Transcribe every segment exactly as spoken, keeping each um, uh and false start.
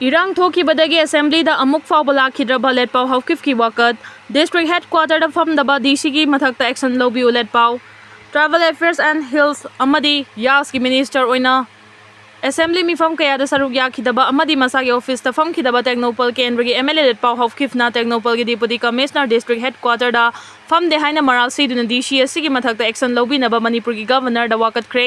ꯏꯔꯥꯡ ꯊꯣꯛꯈꯤꯕꯗꯒꯤ ꯑꯦꯁꯦꯝꯕ꯭ꯂꯤꯗ ꯑꯃꯨꯛ ꯐꯥꯎꯕ ꯂꯥꯛꯈꯤꯗ꯭ꯔꯕ ꯂꯦꯠꯄꯥꯎ ꯍꯥꯎꯀꯤꯞꯀꯤ ꯋꯥꯀꯠ꯫ ꯗꯤꯁꯇ꯭ꯔꯤꯛ ꯍꯦꯗꯀ꯭ꯋꯥꯇꯔꯗ ꯐꯝꯗꯕ ꯗꯤ ꯁꯤꯒꯤ ꯃꯊꯛꯇ ꯑꯦꯛꯁꯟ ꯂꯧꯕꯤꯌꯨ ꯂꯦꯠꯄꯥꯎ꯫ Tribal Affairs and Hills ꯑꯃꯗꯤ ꯌꯥꯁꯀꯤ ꯃꯤꯅꯤꯁꯇꯔ ꯑꯣꯏꯅ ꯑꯦꯁꯦꯝꯕ꯭ꯂꯤ ꯃꯤꯐꯝ ꯀꯌꯥꯗ ꯁꯔꯨꯛ ꯌꯥꯈꯤꯗꯕ ꯑꯃꯗꯤ ꯃꯁꯥꯒꯤ ꯑꯣꯐꯤꯁꯇ ꯐꯝꯈꯤꯗꯕ ꯇꯦꯡꯅꯧꯄꯜ ꯀꯦꯟꯗ꯭ꯔꯒꯤ ꯑꯦꯝ ꯑꯦꯜ ꯑꯦ ꯂꯦꯠꯄꯥꯎ ꯍꯥꯎꯀꯤꯞꯅ ꯇꯦꯡꯅꯧꯄꯜꯒꯤ ꯗꯤꯄꯨꯇꯤ ꯀꯃꯤꯁꯅꯔ ꯗꯤꯁꯇ꯭ꯔꯤꯛ ꯍꯦꯗꯀ꯭ꯋꯥꯇꯔꯗ ꯐꯝꯗꯦ ꯍꯥꯏꯅ ꯃꯔꯥꯜ ꯁꯤꯗꯨꯅ ꯗꯤ ꯁꯤ ꯑꯁꯤꯒꯤ ꯃꯊꯛꯇ ꯑꯦꯛꯁꯟ ꯂꯧꯕꯤꯅꯕ ꯃꯅꯤꯄꯨꯔꯒꯤ ꯒꯕꯔꯅꯔꯗ ꯋꯥꯀꯠꯈ꯭ꯔꯦ꯫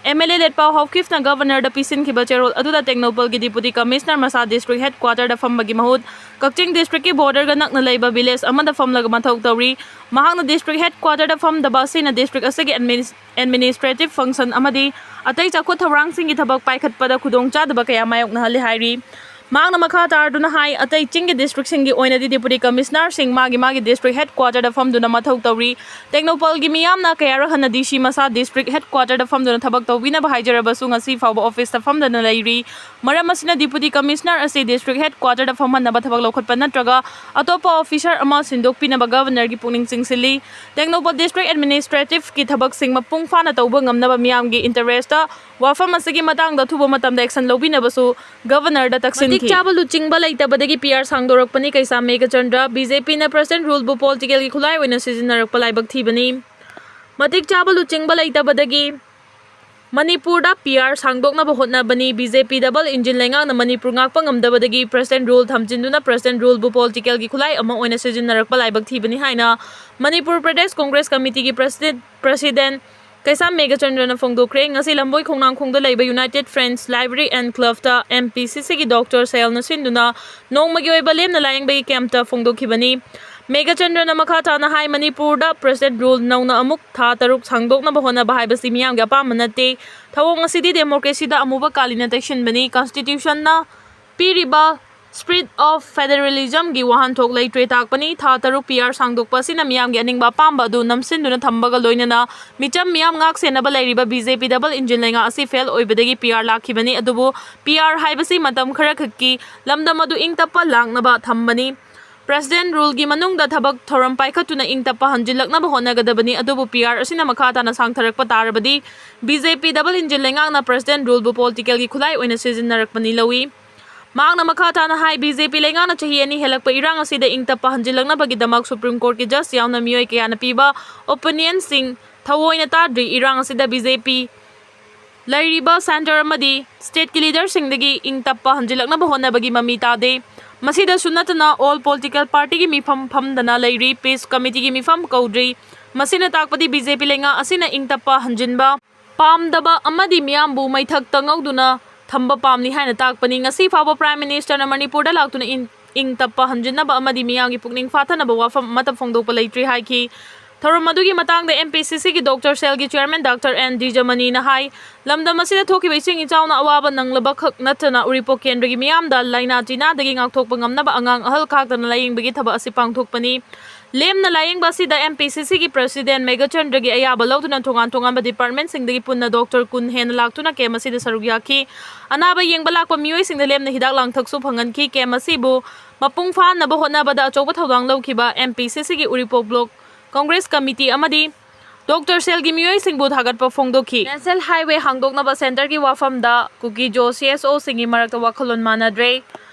ꯑꯦꯝ ꯑꯦꯜ ꯑꯦ ꯂꯦꯠꯄꯥꯎ ꯍꯥꯎꯀꯤꯞꯅ ꯒꯕꯔꯅꯔꯗ ꯄꯤꯁꯤꯟꯈꯤꯕ ꯆꯦꯔꯣꯜ ꯑꯗꯨꯗ ꯇꯦꯡꯅꯧꯄꯜꯒꯤ ꯗꯤꯄꯨꯇꯤ ꯀꯃꯤꯁꯅꯔ ꯃꯁꯥ ꯗꯤꯁꯇ꯭ꯔꯤꯛ ꯍꯦꯗꯀ꯭ꯋꯥꯇꯔꯗ ꯐꯝꯕꯒꯤ ꯃꯍꯨꯠ ꯀꯛꯆꯤꯡ ꯗꯤꯁꯇ꯭ꯔꯤꯛꯀꯤ ꯕꯣꯔꯗꯔꯒ ꯅꯛꯅ ꯂꯩꯕ ꯚꯤꯂꯦꯖ ꯑꯃꯗ ꯐꯝꯂꯒ ꯃꯊꯧ ꯇꯧꯔꯤ꯫ ꯃꯍꯥꯛꯅ ꯗꯤꯁꯇ꯭ꯔꯤꯛ ꯍꯦꯗꯀ꯭ꯋꯥꯇꯔꯗ ꯐꯝꯗꯕ ꯑꯁꯤꯅ ꯗꯤꯁꯇ꯭ꯔꯤꯛ ꯑꯁꯤꯒꯤ ꯑꯦꯗꯃꯤꯅꯤꯁ-, ꯑꯦꯗꯃꯤꯅꯤꯁꯇ꯭ꯔꯦꯇꯤꯚ ꯐꯪꯁꯟ ꯑꯃꯗꯤ ꯑꯇꯩ ꯆꯥꯎꯈꯠ ꯊꯧꯔꯥꯡꯁꯤꯡꯒꯤ ꯊꯕꯛ ꯄꯥꯏꯈꯠꯄꯗ ꯈꯨꯗꯣꯡꯆꯥꯗꯕ ꯀꯌꯥ ꯃꯥꯌꯣꯛꯅꯍꯜꯂꯤ ꯍꯥꯏꯔꯤ꯫ ꯃꯍꯥꯛꯅ ꯃꯈꯥ ꯇꯥꯔꯗꯨꯅ ꯍꯥꯏ, ꯑꯇꯩ ꯆꯤꯡꯒꯤ ꯗꯤꯁꯇ꯭ꯔꯤꯛꯁꯤꯡꯒꯤ ꯑꯣꯏꯅꯗꯤ ꯗꯤꯄꯨꯇꯤ ꯀꯃꯤꯁꯅꯔꯁꯤꯡ ꯃꯥꯒꯤ ꯃꯥꯒꯤ ꯗꯤꯁꯇ꯭ꯔꯤꯛ ꯍꯦꯗꯀ꯭ꯋꯥꯇꯔꯗ ꯐꯝꯗꯨꯅ ꯃꯊꯧ ꯇꯧꯔꯤ꯫ ꯇꯦꯡꯅꯧꯄꯜꯒꯤ ꯃꯤꯌꯥꯝꯅ ꯀꯌꯥꯔꯛ ꯍꯟꯅ ꯗꯤ ꯁꯤ ꯃꯁꯥ ꯗꯤꯁꯇ꯭ꯔꯤꯛ ꯍꯦꯗꯀ꯭ꯋꯥꯇꯔꯗ ꯐꯝꯗꯨꯅ ꯊꯕꯛ ꯇꯧꯕꯤꯅꯕ ꯍꯥꯏꯖꯔꯕꯁꯨ ꯉꯁꯤ ꯐꯥꯎꯕ ꯑꯣꯐꯤꯁꯇ ꯐꯝꯗꯅ ꯂꯩꯔꯤ꯫ ꯃꯔꯝ ꯑꯁꯤꯅ ꯗꯤꯄꯨꯇꯤ ꯀꯃꯤꯁꯅꯔ ꯑꯁꯤ ꯗꯤꯁꯇ꯭ꯔꯤꯛ ꯍꯦꯗꯀ꯭ꯋꯥꯇꯔꯗ ꯐꯝꯍꯟꯅꯕ ꯊꯕꯛ ꯂꯧꯈꯠꯄ ꯅꯠꯇ꯭ꯔꯒ ꯑꯇꯣꯞꯄ ꯑꯣꯐꯤꯁꯔ ꯑꯃ ꯁꯤꯟꯗꯣꯛꯄꯤꯅꯕ ꯒꯕꯔꯅꯔꯒꯤ ꯄꯨꯛꯅꯤꯡ ꯆꯤꯡꯁꯤꯜꯂꯤ꯫ ꯇꯦꯡꯅꯧꯄꯜ ꯗꯤꯁꯇ꯭ꯔꯤꯛ ꯑꯦꯗꯃꯤꯅꯤꯁꯇ꯭ꯔꯦꯇꯤꯚꯀꯤ ꯊꯕꯛꯁꯤꯡ ꯃꯄꯨꯡ ꯐꯥꯅ ꯇꯧꯕ ꯉꯝꯅꯕ ꯃꯤꯌꯥꯝꯒꯤ ꯏꯟꯇꯔꯦꯁꯇ ꯋꯥꯐꯝ ꯑꯁꯤꯒꯤ ꯃꯇꯥꯡꯗ ꯑꯊꯨꯕ ꯃꯇꯝꯗ ꯑꯦꯛꯁꯟ ꯂꯧꯕꯤꯅꯕꯁꯨ ꯒꯕꯔꯅꯔꯗ ꯇꯛꯁꯤꯟꯈꯤ꯫ ꯃꯇꯤꯛ ꯆꯥꯕ ꯂꯨꯆꯤꯡꯕ ꯂꯩꯇꯕꯗꯒꯤ ꯄꯤ ꯑꯥꯔ ꯁꯥꯡꯗꯣꯔꯛꯄꯅꯤ ꯀꯩꯁꯥꯝ ꯃꯦꯘꯆꯟꯗ꯭ꯔ꯫ ꯕꯤ ꯖꯦ ꯄꯤꯅ ꯄ꯭ꯔꯁꯤꯗꯦꯟꯠ ꯔꯨꯜꯕꯨ ꯄꯣꯂꯤꯇꯤꯀꯦꯜꯒꯤ ꯈꯨꯠꯂꯥꯏ ꯑꯣꯏꯅ ꯁꯤꯖꯤꯟꯅꯔꯛꯄ ꯂꯥꯏꯕꯛ ꯊꯤꯕꯅꯤ꯫ ꯃꯇꯤꯛ ꯆꯥꯕ ꯂꯨꯆꯤꯡꯕ ꯂꯩꯇꯕꯗꯒꯤ ꯃꯅꯤꯄꯨꯔꯗ ꯄꯤ ꯑꯥꯔ ꯁꯥꯡꯗꯣꯛꯅꯕ ꯍꯣꯠꯅꯕꯅꯤ꯫ B J P double engine ꯂꯩꯉꯥꯛꯅ ꯃꯅꯤꯄꯨꯔ ꯉꯥꯛꯄ ꯉꯝꯗꯕꯗꯒꯤ ꯄ꯭ꯔꯁꯤꯗꯦꯟꯠ ꯔꯨꯜ ꯊꯝꯖꯤꯟꯗꯨꯅ ꯄ꯭ꯔꯁꯤꯗꯦꯟꯠ ꯔꯨꯜꯕꯨ ꯄꯣꯂꯤꯇꯤꯀꯦꯜꯒꯤ ꯈꯨꯠꯂꯥꯏ ꯑꯃ ꯑꯣꯏꯅ ꯁꯤꯖꯤꯟꯅꯔꯛꯄ ꯂꯥꯏꯕꯛ ꯊꯤꯕꯅꯤ ꯍꯥꯏꯅ ꯃꯅꯤꯄꯨꯔ ꯄ꯭ꯔꯗꯦꯁ ꯀꯣꯡꯒ꯭ꯔꯦꯁ ꯀꯃꯤꯇꯤꯒꯤ ꯄ꯭ꯔꯁꯤꯗꯦꯟꯠ, ꯄ꯭ꯔꯁꯤꯗꯦꯟꯠ ꯀꯩꯁꯥꯝ ꯃꯦꯘꯆꯟꯗ꯭ꯔꯅ ꯐꯣꯡꯗꯣꯛꯈ꯭ꯔꯦ꯫ ꯉꯁꯤ ꯂꯝꯕꯣꯏ ꯈꯣꯡꯅꯥꯡꯈꯣꯡꯗ ꯂꯩꯕ ꯌꯨꯅꯥꯏꯇꯦꯗ ꯐ꯭ꯔꯦꯟꯁ ꯂꯥꯏꯕ꯭ꯔꯦꯔꯤ ꯑꯦꯟ ꯀ꯭ꯂꯕꯇ ꯑꯦꯝ ꯄꯤ ꯁꯤ ꯁꯤꯒꯤ ꯗꯣꯛꯇꯔ ꯁꯌꯜꯅ ꯁꯤꯟꯗꯨꯅ ꯅꯣꯡꯃꯒꯤ ꯑꯣꯏꯕ ꯂꯦꯝꯅ ꯂꯥꯌꯦꯡꯕꯒꯤ ꯀꯦꯝꯞꯇ ꯐꯣꯡꯗꯣꯛꯈꯤꯕꯅꯤ꯫ ꯃꯦꯘꯆꯟꯗ꯭ꯔꯅ ꯃꯈꯥ ꯇꯥꯅ ꯍꯥꯏ, ꯃꯅꯤꯄꯨꯔꯗ ꯄ꯭ꯔꯁꯤꯗꯦꯟꯠ ꯔꯨꯜ ꯅꯧꯅ ꯑꯃꯨꯛ ꯊꯥ ꯇꯔꯨꯛ ꯁꯥꯡꯗꯣꯛꯅꯕ ꯍꯣꯠꯅꯕ ꯍꯥꯏꯕꯁꯤ ꯃꯤꯌꯥꯝꯒꯤ ꯑꯄꯥꯝꯕ ꯅꯠꯇꯦ꯫ ꯊꯧꯑꯣꯡ ꯑꯁꯤꯗꯤ ꯗꯦꯃꯣꯀ꯭ꯔꯦꯁꯤꯗ ꯑꯃꯨꯕ ꯀꯥꯂꯤꯅ ꯇꯩꯁꯤꯟꯕꯅꯤ꯫ ꯀꯟꯁꯇꯤꯇ꯭ꯌꯨꯁꯟꯅ ꯄꯤꯔꯤꯕ spirit of federalismꯒꯤ ꯋꯥꯍꯟꯊꯣꯛ ꯂꯩꯇ꯭ꯔꯦ ꯇꯥꯛꯄꯅꯤ꯫ ꯊꯥ ꯇꯔꯨꯛ ꯄꯤ ꯑꯥꯔ ꯁꯥꯡꯗꯣꯛꯄ ꯑꯁꯤꯅ ꯃꯤꯌꯥꯝꯒꯤ ꯑꯅꯤꯡꯕ ꯑꯄꯥꯝꯕ ꯑꯗꯨ ꯅꯝꯁꯤꯟꯗꯨꯅ ꯊꯝꯕꯒ ꯂꯣꯏꯅꯅ ꯃꯤꯆꯝ ꯃꯤꯌꯥꯝ ꯉꯥꯛ ꯁꯦꯟꯅꯕ ꯂꯩꯔꯤꯕ B J P double engine ꯂꯩꯉꯥꯛ ꯑꯁꯤ ꯐꯦꯜ ꯑꯣꯏꯕꯗꯒꯤ ꯄꯤ ꯑꯥꯔ ꯂꯥꯛꯈꯤꯕꯅꯤ꯫ ꯑꯗꯨꯕꯨ ꯄꯤ ꯑꯥꯔ ꯍꯥꯏꯕꯁꯤ ꯃꯇꯝ ꯈꯔꯈꯛꯀꯤ ꯂꯝꯗꯝ ꯑꯗꯨ ꯏꯪ ꯇꯞꯄ ꯂꯥꯛꯅꯕ ꯊꯝꯕꯅꯤ꯫ ꯄ꯭ꯔꯁꯤꯗꯦꯟꯠ ꯔꯨꯜꯒꯤ ꯃꯅꯨꯡꯗ ꯊꯕꯛ ꯊꯧꯔꯝ ꯄꯥꯏꯈꯠꯇꯨꯅ ꯏꯪ ꯇꯞꯄ ꯍꯟꯖꯤꯜꯂꯛꯅꯕ ꯍꯣꯠꯅꯒꯗꯕꯅꯤ꯫ ꯑꯗꯨꯕꯨ ꯄꯤ ꯑꯥꯔ ꯑꯁꯤꯅ ꯃꯈꯥ ꯇꯥꯅ ꯁꯥꯡꯊꯔꯛꯄ ꯇꯥꯔꯕꯗꯤ B J P double engine ꯂꯩꯉꯥꯛꯅ ꯄ꯭ꯔꯁꯤꯗꯦꯟꯠ ꯔꯨꯜꯕꯨ ꯄꯣꯂꯤꯇꯤꯀꯦꯜꯒꯤ ꯈꯨꯠꯂꯥꯏ ꯑꯣꯏꯅ ꯁꯤꯖꯤꯟꯅꯔꯛꯄꯅꯤ ꯂꯧꯏ꯫ ꯃꯍꯥꯛꯅ ꯃꯈꯥ ꯇꯥꯅ ꯍꯥꯏ, ꯕꯤ ꯖꯦ ꯄꯤ ꯂꯩꯉꯥꯛꯅ ꯆꯍꯤ ꯑꯅꯤ ꯍꯦꯜꯂꯛꯄ ꯏꯔꯥꯡ ꯑꯁꯤꯗ ꯏꯪ ꯇꯞꯄ ꯍꯟꯖꯤꯜꯂꯛꯅꯕꯒꯤꯗꯃꯛ Supreme Courtꯀꯤ judge ꯌꯥꯎꯅ ꯃꯤꯑꯣꯏ ꯀꯌꯥꯅ ꯄꯤꯕ opinionꯁꯤꯡ ꯊꯑꯣꯏꯅ ꯇꯥꯗ꯭ꯔꯤ꯫ ꯏꯔꯥꯡ ꯑꯁꯤꯗ ꯕꯤ ꯖꯦ ꯄꯤ ꯂꯩꯔꯤꯕ centre ꯑꯃꯗꯤ stateꯀꯤ leaderꯁꯤꯡꯗꯒꯤ ꯏꯪ ꯇꯞꯄ ꯍꯟꯖꯤꯜꯂꯛꯅꯕ ꯍꯣꯠꯅꯕꯒꯤ ꯃꯃꯤ ꯇꯥꯗꯦ꯫ ꯃꯁꯤꯗꯁꯨ ꯅꯠꯇꯅ all political partyꯒꯤ ꯃꯤꯐꯝ ꯐꯝꯗꯅ ꯂꯩꯔꯤ, peace committeeꯒꯤ ꯃꯤꯐꯝ ꯀꯧꯗ꯭ꯔꯤ꯫ ꯃꯁꯤꯅ ꯇꯥꯛꯄꯗꯤ ꯕꯤ ꯖꯦ ꯄꯤ ꯂꯩꯉꯥꯛ ꯑꯁꯤꯅ ꯏꯪ ꯇꯞꯄ ꯍꯟꯖꯤꯟꯕ ꯄꯥꯝꯗꯕ ꯑꯃꯗꯤ ꯃꯤꯌꯥꯝꯕꯨ ꯃꯩꯊꯛꯇ ꯉꯧꯗꯨꯅ ꯊꯝꯕ ꯄꯥꯝꯂꯤ ꯍꯥꯏꯅ ꯇꯥꯛꯄꯅꯤ꯫ ꯉꯁꯤ ꯐꯥꯎꯕ Prime Ministerꯅ ꯃꯅꯤꯄꯨꯔꯗ ꯂꯥꯛꯇꯨꯅ ꯏꯪ, ꯏꯪ ꯇꯞꯄ ꯍꯟꯖꯤꯟꯅꯕ ꯑꯃꯗꯤ ꯃꯤꯌꯥꯝꯒꯤ ꯄꯨꯛꯅꯤꯡ ꯐꯥꯊꯅꯕ ꯋꯥꯐꯝ ꯑꯃꯠꯇ ꯐꯣꯡꯗꯣꯛꯄ ꯂꯩꯇ꯭ꯔꯤ ꯍꯥꯏꯈꯤ꯫ ꯊꯧꯔꯝ ꯑꯗꯨꯒꯤ ꯃꯇꯥꯡꯗ M P C Cꯒꯤ Doctor Cellꯒꯤ Chairman Doctor N Dijamaniꯅ ꯍꯥꯏ, ꯂꯝꯗꯝ ꯑꯁꯤꯗ ꯊꯣꯛꯈꯤꯕ ꯏꯁꯤꯡ ꯏꯆꯥꯎꯅ ꯑꯋꯥꯕ ꯅꯪꯂꯕ ꯈꯛ ꯅꯠꯇꯅ ꯎꯔꯤꯄꯣꯛ ꯀꯦꯟꯗ꯭ꯔꯒꯤ ꯃꯤꯌꯥꯝꯗ ꯂꯥꯏꯅꯥ ꯇꯤꯟꯅꯥꯗꯒꯤ ꯉꯥꯛꯊꯣꯛꯄ ꯉꯝꯅꯕ ꯑꯉꯥꯡ ꯑꯍꯜ ꯈꯥꯛꯇꯅ ꯂꯥꯌꯦꯡꯕꯒꯤ ꯊꯕꯛ ꯑꯁꯤ ꯄꯥꯡꯊꯣꯛꯄꯅꯤ꯫ ꯂꯦꯝꯅ ꯂꯥꯌꯦꯡꯕ ꯑꯁꯤꯗ M P C Cꯒꯤ President ꯃꯦꯘꯆꯟꯗ꯭ꯔꯒꯤ ꯑꯌꯥꯕ ꯂꯧꯗꯨꯅ ꯇꯣꯉꯥꯟ ꯇꯣꯉꯥꯟꯕ departmentꯁꯤꯡꯗꯒꯤ ꯄꯨꯟꯅ doctor ꯀꯨꯟ ꯍꯦꯟꯅ ꯂꯥꯛꯇꯨꯅ camp ꯑꯁꯤꯗ ꯁꯔꯨꯛ ꯌꯥꯈꯤ꯫ ꯑꯅꯥꯕ ꯌꯦꯡꯕ ꯂꯥꯛꯄ ꯃꯤꯑꯣꯏꯁꯤꯡꯗ ꯂꯦꯝꯅ ꯍꯤꯗꯥꯛ ꯂꯥꯡꯊꯛꯁꯨ ꯐꯪꯍꯟꯈꯤ꯫ Camp ꯑꯁꯤꯕꯨ ꯃꯄꯨꯡ ꯐꯥꯍꯟꯅꯕ ꯍꯣꯠꯅꯕꯗ ꯑꯆꯧꯕ ꯊꯧꯗꯥꯡ ꯂꯧꯈꯤꯕ M P C Cꯒꯤ ꯎꯔꯤꯄꯣꯛ Block Congress Committee ꯑꯃꯗꯤ Doctor Cellꯒꯤ ꯃꯤꯑꯣꯏꯁꯤꯡꯕꯨ ꯊꯥꯒꯠꯄ ꯐꯣꯡꯗꯣꯛꯈꯤ꯫ National Highway ꯍꯥꯡꯗꯣꯛꯅꯕ centreꯒꯤ ꯋꯥꯐꯝꯗ ꯀꯨꯀꯤ-ꯖꯣ C S Oꯁꯤꯡꯒꯤ ꯃꯔꯛꯇ ꯋꯥꯈꯜꯂꯣꯟ ꯃꯥꯟꯅꯗ꯭ꯔꯦ꯫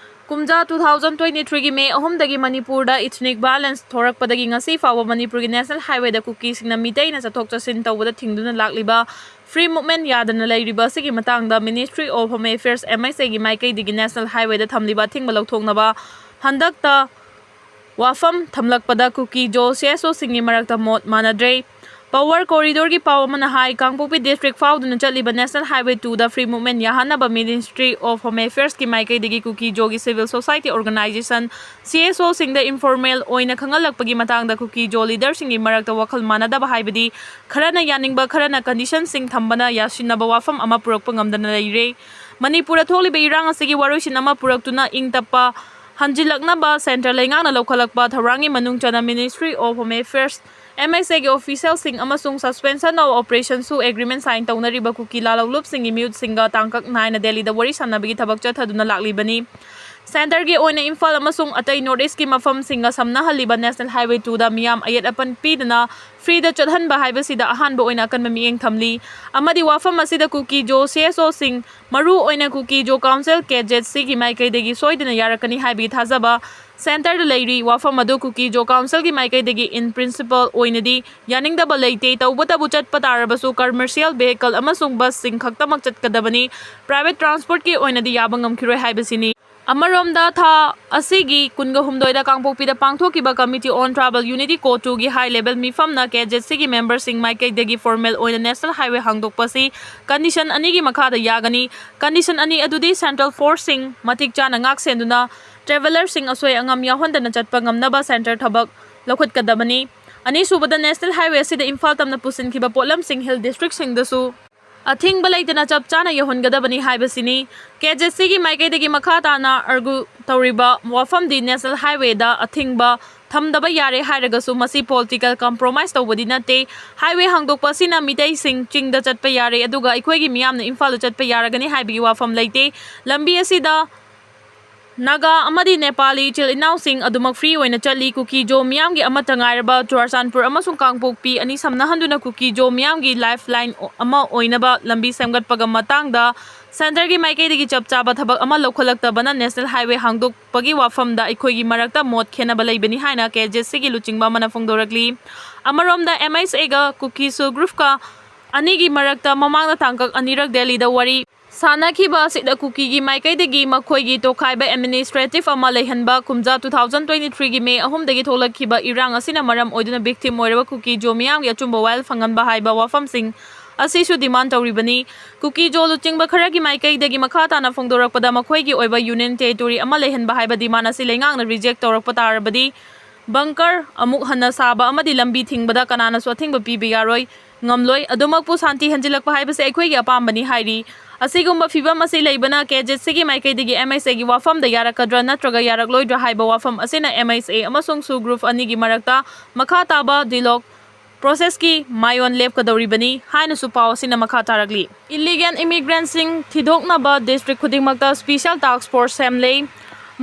ꯀꯨꯝꯖꯥ two thousand twenty-threeꯒꯤ May ꯑꯍꯨꯝꯗꯒꯤ ꯃꯅꯤꯄꯨꯔꯗ ethnic violence ꯊꯣꯔꯛꯄꯗꯒꯤ ꯉꯁꯤ ꯐꯥꯎꯕ ꯃꯅꯤꯄꯨꯔꯒꯤ National Highwayꯗ ꯀꯨꯀꯤꯁꯤꯡꯅ ꯃꯤꯇꯩꯅ ꯆꯠꯊꯣꯛ ꯆꯠꯁꯤꯟ ꯇꯧꯕꯗ ꯊꯤꯡꯗꯨꯅ ꯂꯥꯛꯂꯤꯕ free movement ꯌꯥꯗꯅ ꯂꯩꯔꯤꯕ ꯑꯁꯤꯒꯤ ꯃꯇꯥꯡꯗ Ministry of Home Affairs, M H Aꯒꯤ ꯃꯥꯏꯀꯩꯗꯒꯤ National Highwayꯗ ꯊꯝꯂꯤꯕ ꯑꯊꯤꯡꯕ ꯂꯧꯊꯣꯛꯅꯕ ꯍꯟꯗꯛꯇ ꯋꯥꯐꯝ ꯊꯝꯂꯛꯄꯗ ꯀꯨꯀꯤ-ꯖꯣ C S Oꯁꯤꯡꯒꯤ ꯃꯔꯛꯇ ꯃꯣꯠ ꯃꯥꯟꯅꯗ꯭ꯔꯦ꯫ Power Corridorꯒꯤ ꯄꯥꯎ ꯑꯃꯅ ꯍꯥꯏ, ꯀꯥꯡꯄꯣꯛꯄꯤ district ꯐꯥꯎꯗꯨꯅ ꯆꯠꯂꯤꯕ National Highway twoꯗ free movement ꯌꯥꯍꯟꯅꯕ Ministry of Home Affairsꯀꯤ ꯃꯥꯏꯀꯩꯗꯒꯤ ꯀꯨꯀꯤ-ꯖꯣꯒꯤ civil society organization, C S Oꯁꯤꯡꯗ informal ꯑꯣꯏꯅ ꯈꯪꯍꯜꯂꯛꯄꯒꯤ ꯃꯇꯥꯡꯗ ꯀꯨꯀꯤ-ꯖꯣ leaderꯁꯤꯡꯒꯤ ꯃꯔꯛꯇ ꯋꯥꯈꯜ ꯃꯥꯟꯅꯗꯕ, ꯍꯥꯏꯕꯗꯤ ꯈꯔꯅ ꯌꯥꯅꯤꯡꯕ, ꯈꯔꯅ conditionꯁꯤꯡ ꯊꯝꯕꯅ ꯌꯥꯁꯤꯟꯅꯕ ꯋꯥꯐꯝ ꯑꯃ ꯄꯨꯔꯛꯄ ꯉꯝꯗꯅ ꯂꯩꯔꯦ꯫ ꯃꯅꯤꯄꯨꯔꯗ ꯊꯣꯛꯂꯤꯕ ꯏꯔꯥꯡ ꯑꯁꯤꯒꯤ ꯋꯥꯔꯣꯏꯁꯤꯟ ꯑꯃ ꯄꯨꯔꯛꯇꯨꯅ ꯏꯪ ꯇꯞꯄ ꯍꯟꯖꯤꯜꯂꯛꯅꯕ centre ꯂꯩꯉꯥꯛꯅ ꯂꯧꯈꯠꯂꯛꯄ ꯊꯧꯔꯥꯡꯒꯤ ꯃꯅꯨꯡ ꯆꯟꯅ Ministry of Home Affairs, M H Aꯒꯤ officialꯁꯤꯡ ꯑꯃꯁꯨꯡ suspension of operationꯁꯨ agreement sign ꯇꯧꯅꯔꯤꯕ ꯀꯨꯀꯤ ꯂꯥꯂꯧꯂꯨꯞꯁꯤꯡꯒꯤ ꯃꯤꯍꯨꯠꯁꯤꯡꯒ ꯇꯥꯡꯀꯛ ꯅꯥꯏꯅ ꯗꯦꯜꯂꯤꯗ ꯋꯥꯔꯤ ꯁꯥꯟꯅꯕꯒꯤ ꯊꯕꯛ ꯆꯠꯊꯗꯨꯅ ꯂꯥꯛꯂꯤꯕꯅꯤ꯫ Centreꯒꯤ ꯑꯣꯏꯅ ꯏꯝꯐꯥꯜ ꯑꯃꯁꯨꯡ ꯑꯇꯩ North Eastꯀꯤ ꯃꯐꯝꯁꯤꯡꯒ ꯁꯝꯅꯍꯜꯂꯤꯕ National Highway twoꯗ ꯃꯤꯌꯥꯝ ꯑꯌꯦꯠ ꯑꯄꯟ ꯄꯤꯗꯅ ꯐ꯭ꯔꯤꯗ ꯆꯠꯍꯟꯕ ꯍꯥꯏꯕꯁꯤꯗ ꯑꯍꯥꯟꯕ ꯑꯣꯏꯅ ꯑꯀꯟꯕ ꯃꯤꯠꯌꯦꯡ ꯊꯝꯂꯤ꯫ ꯑꯃꯗꯤ ꯋꯥꯐꯝ ꯑꯁꯤꯗ ꯀꯨꯀꯤ ꯖꯣ ꯁꯤ ꯑꯦꯁ ꯑꯣꯁꯤꯡ, ꯃꯔꯨ ꯑꯣꯏꯅ ꯀꯨꯀꯤ ꯖꯣ ꯀꯥꯎꯟꯁꯤꯜ ꯀꯦ ꯖꯦꯠ ꯁꯤꯒꯤ ꯃꯥꯏꯀꯩꯗꯒꯤ ꯁꯣꯏꯗꯅ ꯌꯥꯔꯛꯀꯅꯤ ꯍꯥꯏꯕꯒꯤ ꯊꯥꯖꯕ ꯁꯦꯟꯇꯔꯗ ꯂꯩꯔꯤ꯫ ꯋꯥꯐꯝ ꯑꯗꯨ ꯀꯨꯀꯤ ꯖꯣ ꯀꯥꯎꯟꯁꯤꯜꯒꯤ ꯃꯥꯏꯀꯩꯗꯒꯤ in principle ꯑꯣꯏꯅꯗꯤ ꯌꯥꯅꯤꯡꯗꯕ ꯂꯩꯇꯦ꯫ ꯇꯧꯕꯇꯕꯨ ꯆꯠꯄ ꯇꯥꯔꯕꯁꯨ commercial vehicle ꯑꯃꯁꯨꯡ ꯕꯁꯁꯤꯡ ꯈꯛꯇꯃꯛ ꯆꯠꯀꯗꯕꯅꯤ꯫ Private transportꯀꯤ ꯑꯣꯏꯅꯗꯤ ꯌꯥꯕ ꯉꯝꯈꯤꯔꯣꯏ ꯍꯥꯏꯕꯁꯤꯅꯤ꯫ ꯑꯃꯔꯣꯝꯗ, ꯊꯥ ꯑꯁꯤꯒꯤ ꯀꯨꯟꯒ ꯍꯨꯝꯗꯣꯏꯗ ꯀꯥꯡꯄꯣꯛꯄꯤꯗ ꯄꯥꯡꯊꯣꯛꯈꯤꯕ Committee on Tribal Unity ꯀꯣ ꯇꯨꯒꯤ high level ꯃꯤꯐꯝꯅ ꯀꯦ ꯖꯦꯠ ꯁꯤꯒꯤ ꯃꯦꯝꯕꯔꯁꯤꯡ ꯃꯥꯏꯀꯩꯗꯒꯤ formal ꯑꯣꯏꯅ ꯅꯦꯁꯅꯦꯜ ꯍꯥꯏꯋꯦ ꯍꯥꯡꯗꯣꯛꯄꯁꯤ condition ꯑꯅꯤꯒꯤ ꯃꯈꯥꯗ ꯌꯥꯒꯅꯤ꯫ Condition ꯑꯅꯤ ꯑꯗꯨꯗꯤ central forceꯁꯤꯡ ꯃꯇꯤꯛ ꯆꯥꯅ ꯉꯥꯛ ꯁꯦꯟꯗꯨꯅ travellerꯁꯤꯡ ꯑꯁꯣꯏ ꯑꯉꯥꯝ ꯌꯥꯎꯍꯟꯗꯅ ꯆꯠꯄ ꯉꯝꯅꯕ ꯁꯦꯟꯇꯔ ꯊꯕꯛ ꯂꯧꯈꯠꯀꯗꯕꯅꯤ꯫ ꯑꯅꯤꯁꯨꯕꯗ, ꯅꯦꯁꯅꯦꯜ ꯍꯥꯏꯋꯦ ꯑꯁꯤꯗ ꯏꯝꯐꯥꯜ ꯇꯝꯅ ꯄꯨꯁꯤꯟꯈꯤꯕ ꯄꯣꯠꯂꯝꯁꯤꯡ ꯍꯤꯜ ꯗꯤꯁꯇ꯭ꯔꯤꯛꯁꯤꯡꯗꯁꯨ ꯑꯊꯤꯡꯕ ꯂꯩꯇꯅ ꯆꯞ ꯆꯥꯅ ꯌꯧꯍꯟꯒꯗꯕꯅꯤ ꯍꯥꯏꯕꯁꯤꯅꯤ꯫ ꯀꯦ ꯖꯦꯠ ꯁꯤꯒꯤ ꯃꯥꯏꯀꯩꯗꯒꯤ ꯃꯈꯥ ꯇꯥꯅ argue ꯇꯧꯔꯤꯕ ꯋꯥꯐꯝꯗꯤ ꯅꯦꯁꯅꯦꯜ ꯍꯥꯏꯋꯦꯗ ꯑꯊꯤꯡꯕ ꯊꯝꯗꯕ ꯌꯥꯔꯦ ꯍꯥꯏꯔꯒꯁꯨ ꯃꯁꯤ political compromise ꯇꯧꯕꯗꯤ ꯅꯠꯇꯦ꯫ ꯍꯥꯏꯋꯦ ꯍꯥꯡꯗꯣꯛꯄ ꯑꯁꯤꯅ ꯃꯤꯇꯩꯁꯤꯡ ꯆꯤꯡꯗ ꯆꯠꯄ ꯌꯥꯔꯦ, ꯑꯗꯨꯒ ꯑꯩꯈꯣꯏꯒꯤ ꯃꯤꯌꯥꯝꯅ ꯏꯝꯐꯥꯜꯗ ꯆꯠꯄ ꯌꯥꯔꯒꯅꯤ ꯍꯥꯏꯕꯒꯤ ꯋꯥꯐꯝ ꯂꯩꯇꯦ꯫ ꯂꯝꯕꯤ ꯑꯁꯤꯗ ꯅꯥꯒꯥ ꯑꯃꯗꯤ ꯅꯦꯄꯥꯂꯤ ꯏꯆꯤꯜ ꯏꯅꯥꯎꯁꯤꯡ ꯑꯗꯨꯃꯛ free ꯑꯣꯏꯅ ꯆꯠꯂꯤ꯫ ꯀꯨꯀꯤ ꯖꯣ ꯃꯤꯌꯥꯝꯒꯤ ꯑꯃꯠꯇ ꯉꯥꯏꯔꯕ ꯆꯨꯔꯥꯆꯥꯟꯄꯨꯔ ꯑꯃꯁꯨꯡ ꯀꯥꯡꯄꯣꯛꯄꯤ ꯑꯅꯤ ꯁꯝꯅꯍꯟꯗꯨꯅ ꯀꯨꯀꯤ ꯖꯣ ꯃꯤꯌꯥꯝꯒꯤ lifeline ꯑꯃ ꯑꯣꯏꯅꯕ ꯂꯝꯕꯤ ꯁꯦꯝꯒꯠꯄꯒ ꯃꯇꯥꯡꯗ ꯁꯦꯟꯇꯔꯒꯤ ꯃꯥꯏꯀꯩꯗꯒꯤ ꯆꯞ ꯆꯥꯕ ꯊꯕꯛ ꯑꯃ ꯂꯧꯈꯠꯂꯛꯇꯕꯅ ꯅꯦꯁꯅꯦꯜ ꯍꯥꯏꯋꯦ ꯍꯥꯡꯗꯣꯛꯄꯒꯤ ꯋꯥꯐꯝꯗ ꯑꯩꯈꯣꯏꯒꯤ ꯃꯔꯛꯇ ꯃꯣꯠ ꯈꯦꯠꯅꯕ ꯂꯩꯕꯅꯤ ꯍꯥꯏꯅ ꯀꯦ ꯖꯦꯠ ꯁꯤꯒꯤ ꯂꯨꯆꯤꯡꯕ ꯑꯃꯅ ꯐꯣꯡꯗꯣꯔꯛꯂꯤ꯫ ꯑꯃꯔꯣꯝꯗ, M I S Aꯒ ꯀꯨꯀꯤ ꯁꯨ ꯒ꯭ꯔꯨꯞꯀ ꯑꯅꯤꯒꯤ ꯃꯔꯛꯇ ꯃꯃꯥꯡꯗ ꯇꯥꯡꯀꯛ ꯑꯅꯤꯔꯛ ꯗꯦꯜꯂꯤꯗ ꯋꯥꯔꯤ ꯁꯥꯟꯅꯈꯤꯕ ꯑꯁꯤꯗ ꯀꯨꯀꯤꯒꯤ ꯃꯥꯏꯀꯩꯗꯒꯤ ꯃꯈꯣꯏꯒꯤ ꯇꯣꯈꯥꯏꯕ administrative ꯑꯃ ꯂꯩꯍꯟꯕ, ꯀꯨꯝꯖꯥ two thousand twenty threeꯒꯤ ꯃꯦ ꯑꯍꯨꯝꯗꯒꯤ ꯊꯣꯛꯂꯛꯈꯤꯕ ꯏꯔꯥꯡ ꯑꯁꯤꯅ ꯃꯔꯝ ꯑꯣꯏꯗꯨꯅ victim ꯑꯣꯏꯔꯕ ꯀꯨꯀꯤ ꯖꯣ ꯃꯤꯌꯥꯝꯒꯤ ꯑꯆꯨꯝꯕ ꯋꯥꯌꯦꯜ ꯐꯪꯍꯟꯕ ꯍꯥꯏꯕ ꯋꯥꯐꯝꯁꯤꯡ ꯑꯁꯤꯁꯨ demand ꯇꯧꯔꯤꯕꯅꯤ꯫ ꯀꯨꯀꯤ ꯖꯣ ꯂꯨꯆꯤꯡꯕ ꯈꯔꯒꯤ ꯃꯥꯏꯀꯩꯗꯒꯤ ꯃꯈꯥ ꯇꯥꯅ ꯐꯣꯡꯗꯣꯔꯛꯄꯗ ꯃꯈꯣꯏꯒꯤ ꯑꯣꯏꯕ union territory ꯑꯃ ꯂꯩꯍꯟꯕ ꯍꯥꯏꯕ demand ꯑꯁꯤ ꯂꯩꯉꯥꯛꯅ reject ꯇꯧꯔꯛꯄ ꯇꯥꯔꯕꯗꯤ bunker ꯑꯃꯨꯛ ꯍꯟꯅ ꯁꯥꯕ ꯑꯃꯗꯤ ꯂꯝꯕꯤ ꯊꯤꯡꯕꯗ ꯀꯅꯥꯅꯁꯨ ꯑꯊꯤꯡꯕ ꯄꯤꯕ ꯌꯥꯔꯣꯏ, ꯉꯝꯂꯣꯏ꯫ ꯑꯗꯨꯃꯛꯄꯨ ꯁꯥꯟꯇꯤ ꯍꯟꯖꯤꯜꯂꯛꯄ ꯍꯥꯏꯕꯁꯤ ꯑꯩꯈꯣꯏꯒꯤ ꯑꯄꯥꯝꯕꯅꯤ ꯍꯥꯏꯔꯤ꯫ ꯑꯁꯤꯒꯨꯝꯕ ꯐꯤꯚꯝ ꯑꯁꯤ ꯂꯩꯕꯅ ꯀꯦ ꯖꯦꯠ ꯁꯤꯒꯤ ꯃꯥꯏꯀꯩꯗꯒꯤ M I S Aꯒꯤ ꯋꯥꯐꯝꯗ ꯌꯥꯔꯛꯀꯗ꯭ꯔꯥ ꯅꯠꯇ꯭ꯔꯒ ꯌꯥꯔꯛꯂꯣꯏꯗ꯭ꯔꯥ ꯍꯥꯏꯕ ꯋꯥꯐꯝ ꯑꯁꯤꯅ M I S A ꯑꯃꯁꯨꯡ ꯁꯨ ꯒ꯭ꯔꯨꯞ ꯑꯅꯤꯒꯤ ꯃꯔꯛꯇ ꯃꯈꯥ ꯇꯥꯕ dialogue processꯀꯤ ꯃꯥꯏꯑꯣꯟ ꯂꯦꯞꯀꯗꯧꯔꯤꯕꯅꯤ ꯍꯥꯏꯅꯁꯨ ꯄꯥꯎ ꯑꯁꯤꯅ ꯃꯈꯥ ꯇꯥꯔꯛꯂꯤ꯫ Illegal immigrantꯁꯤꯡ ꯊꯤꯗꯣꯛꯅꯕ district ꯈꯨꯗꯤꯡꯃꯛꯇ special task force ꯁꯦꯝꯂꯦ꯫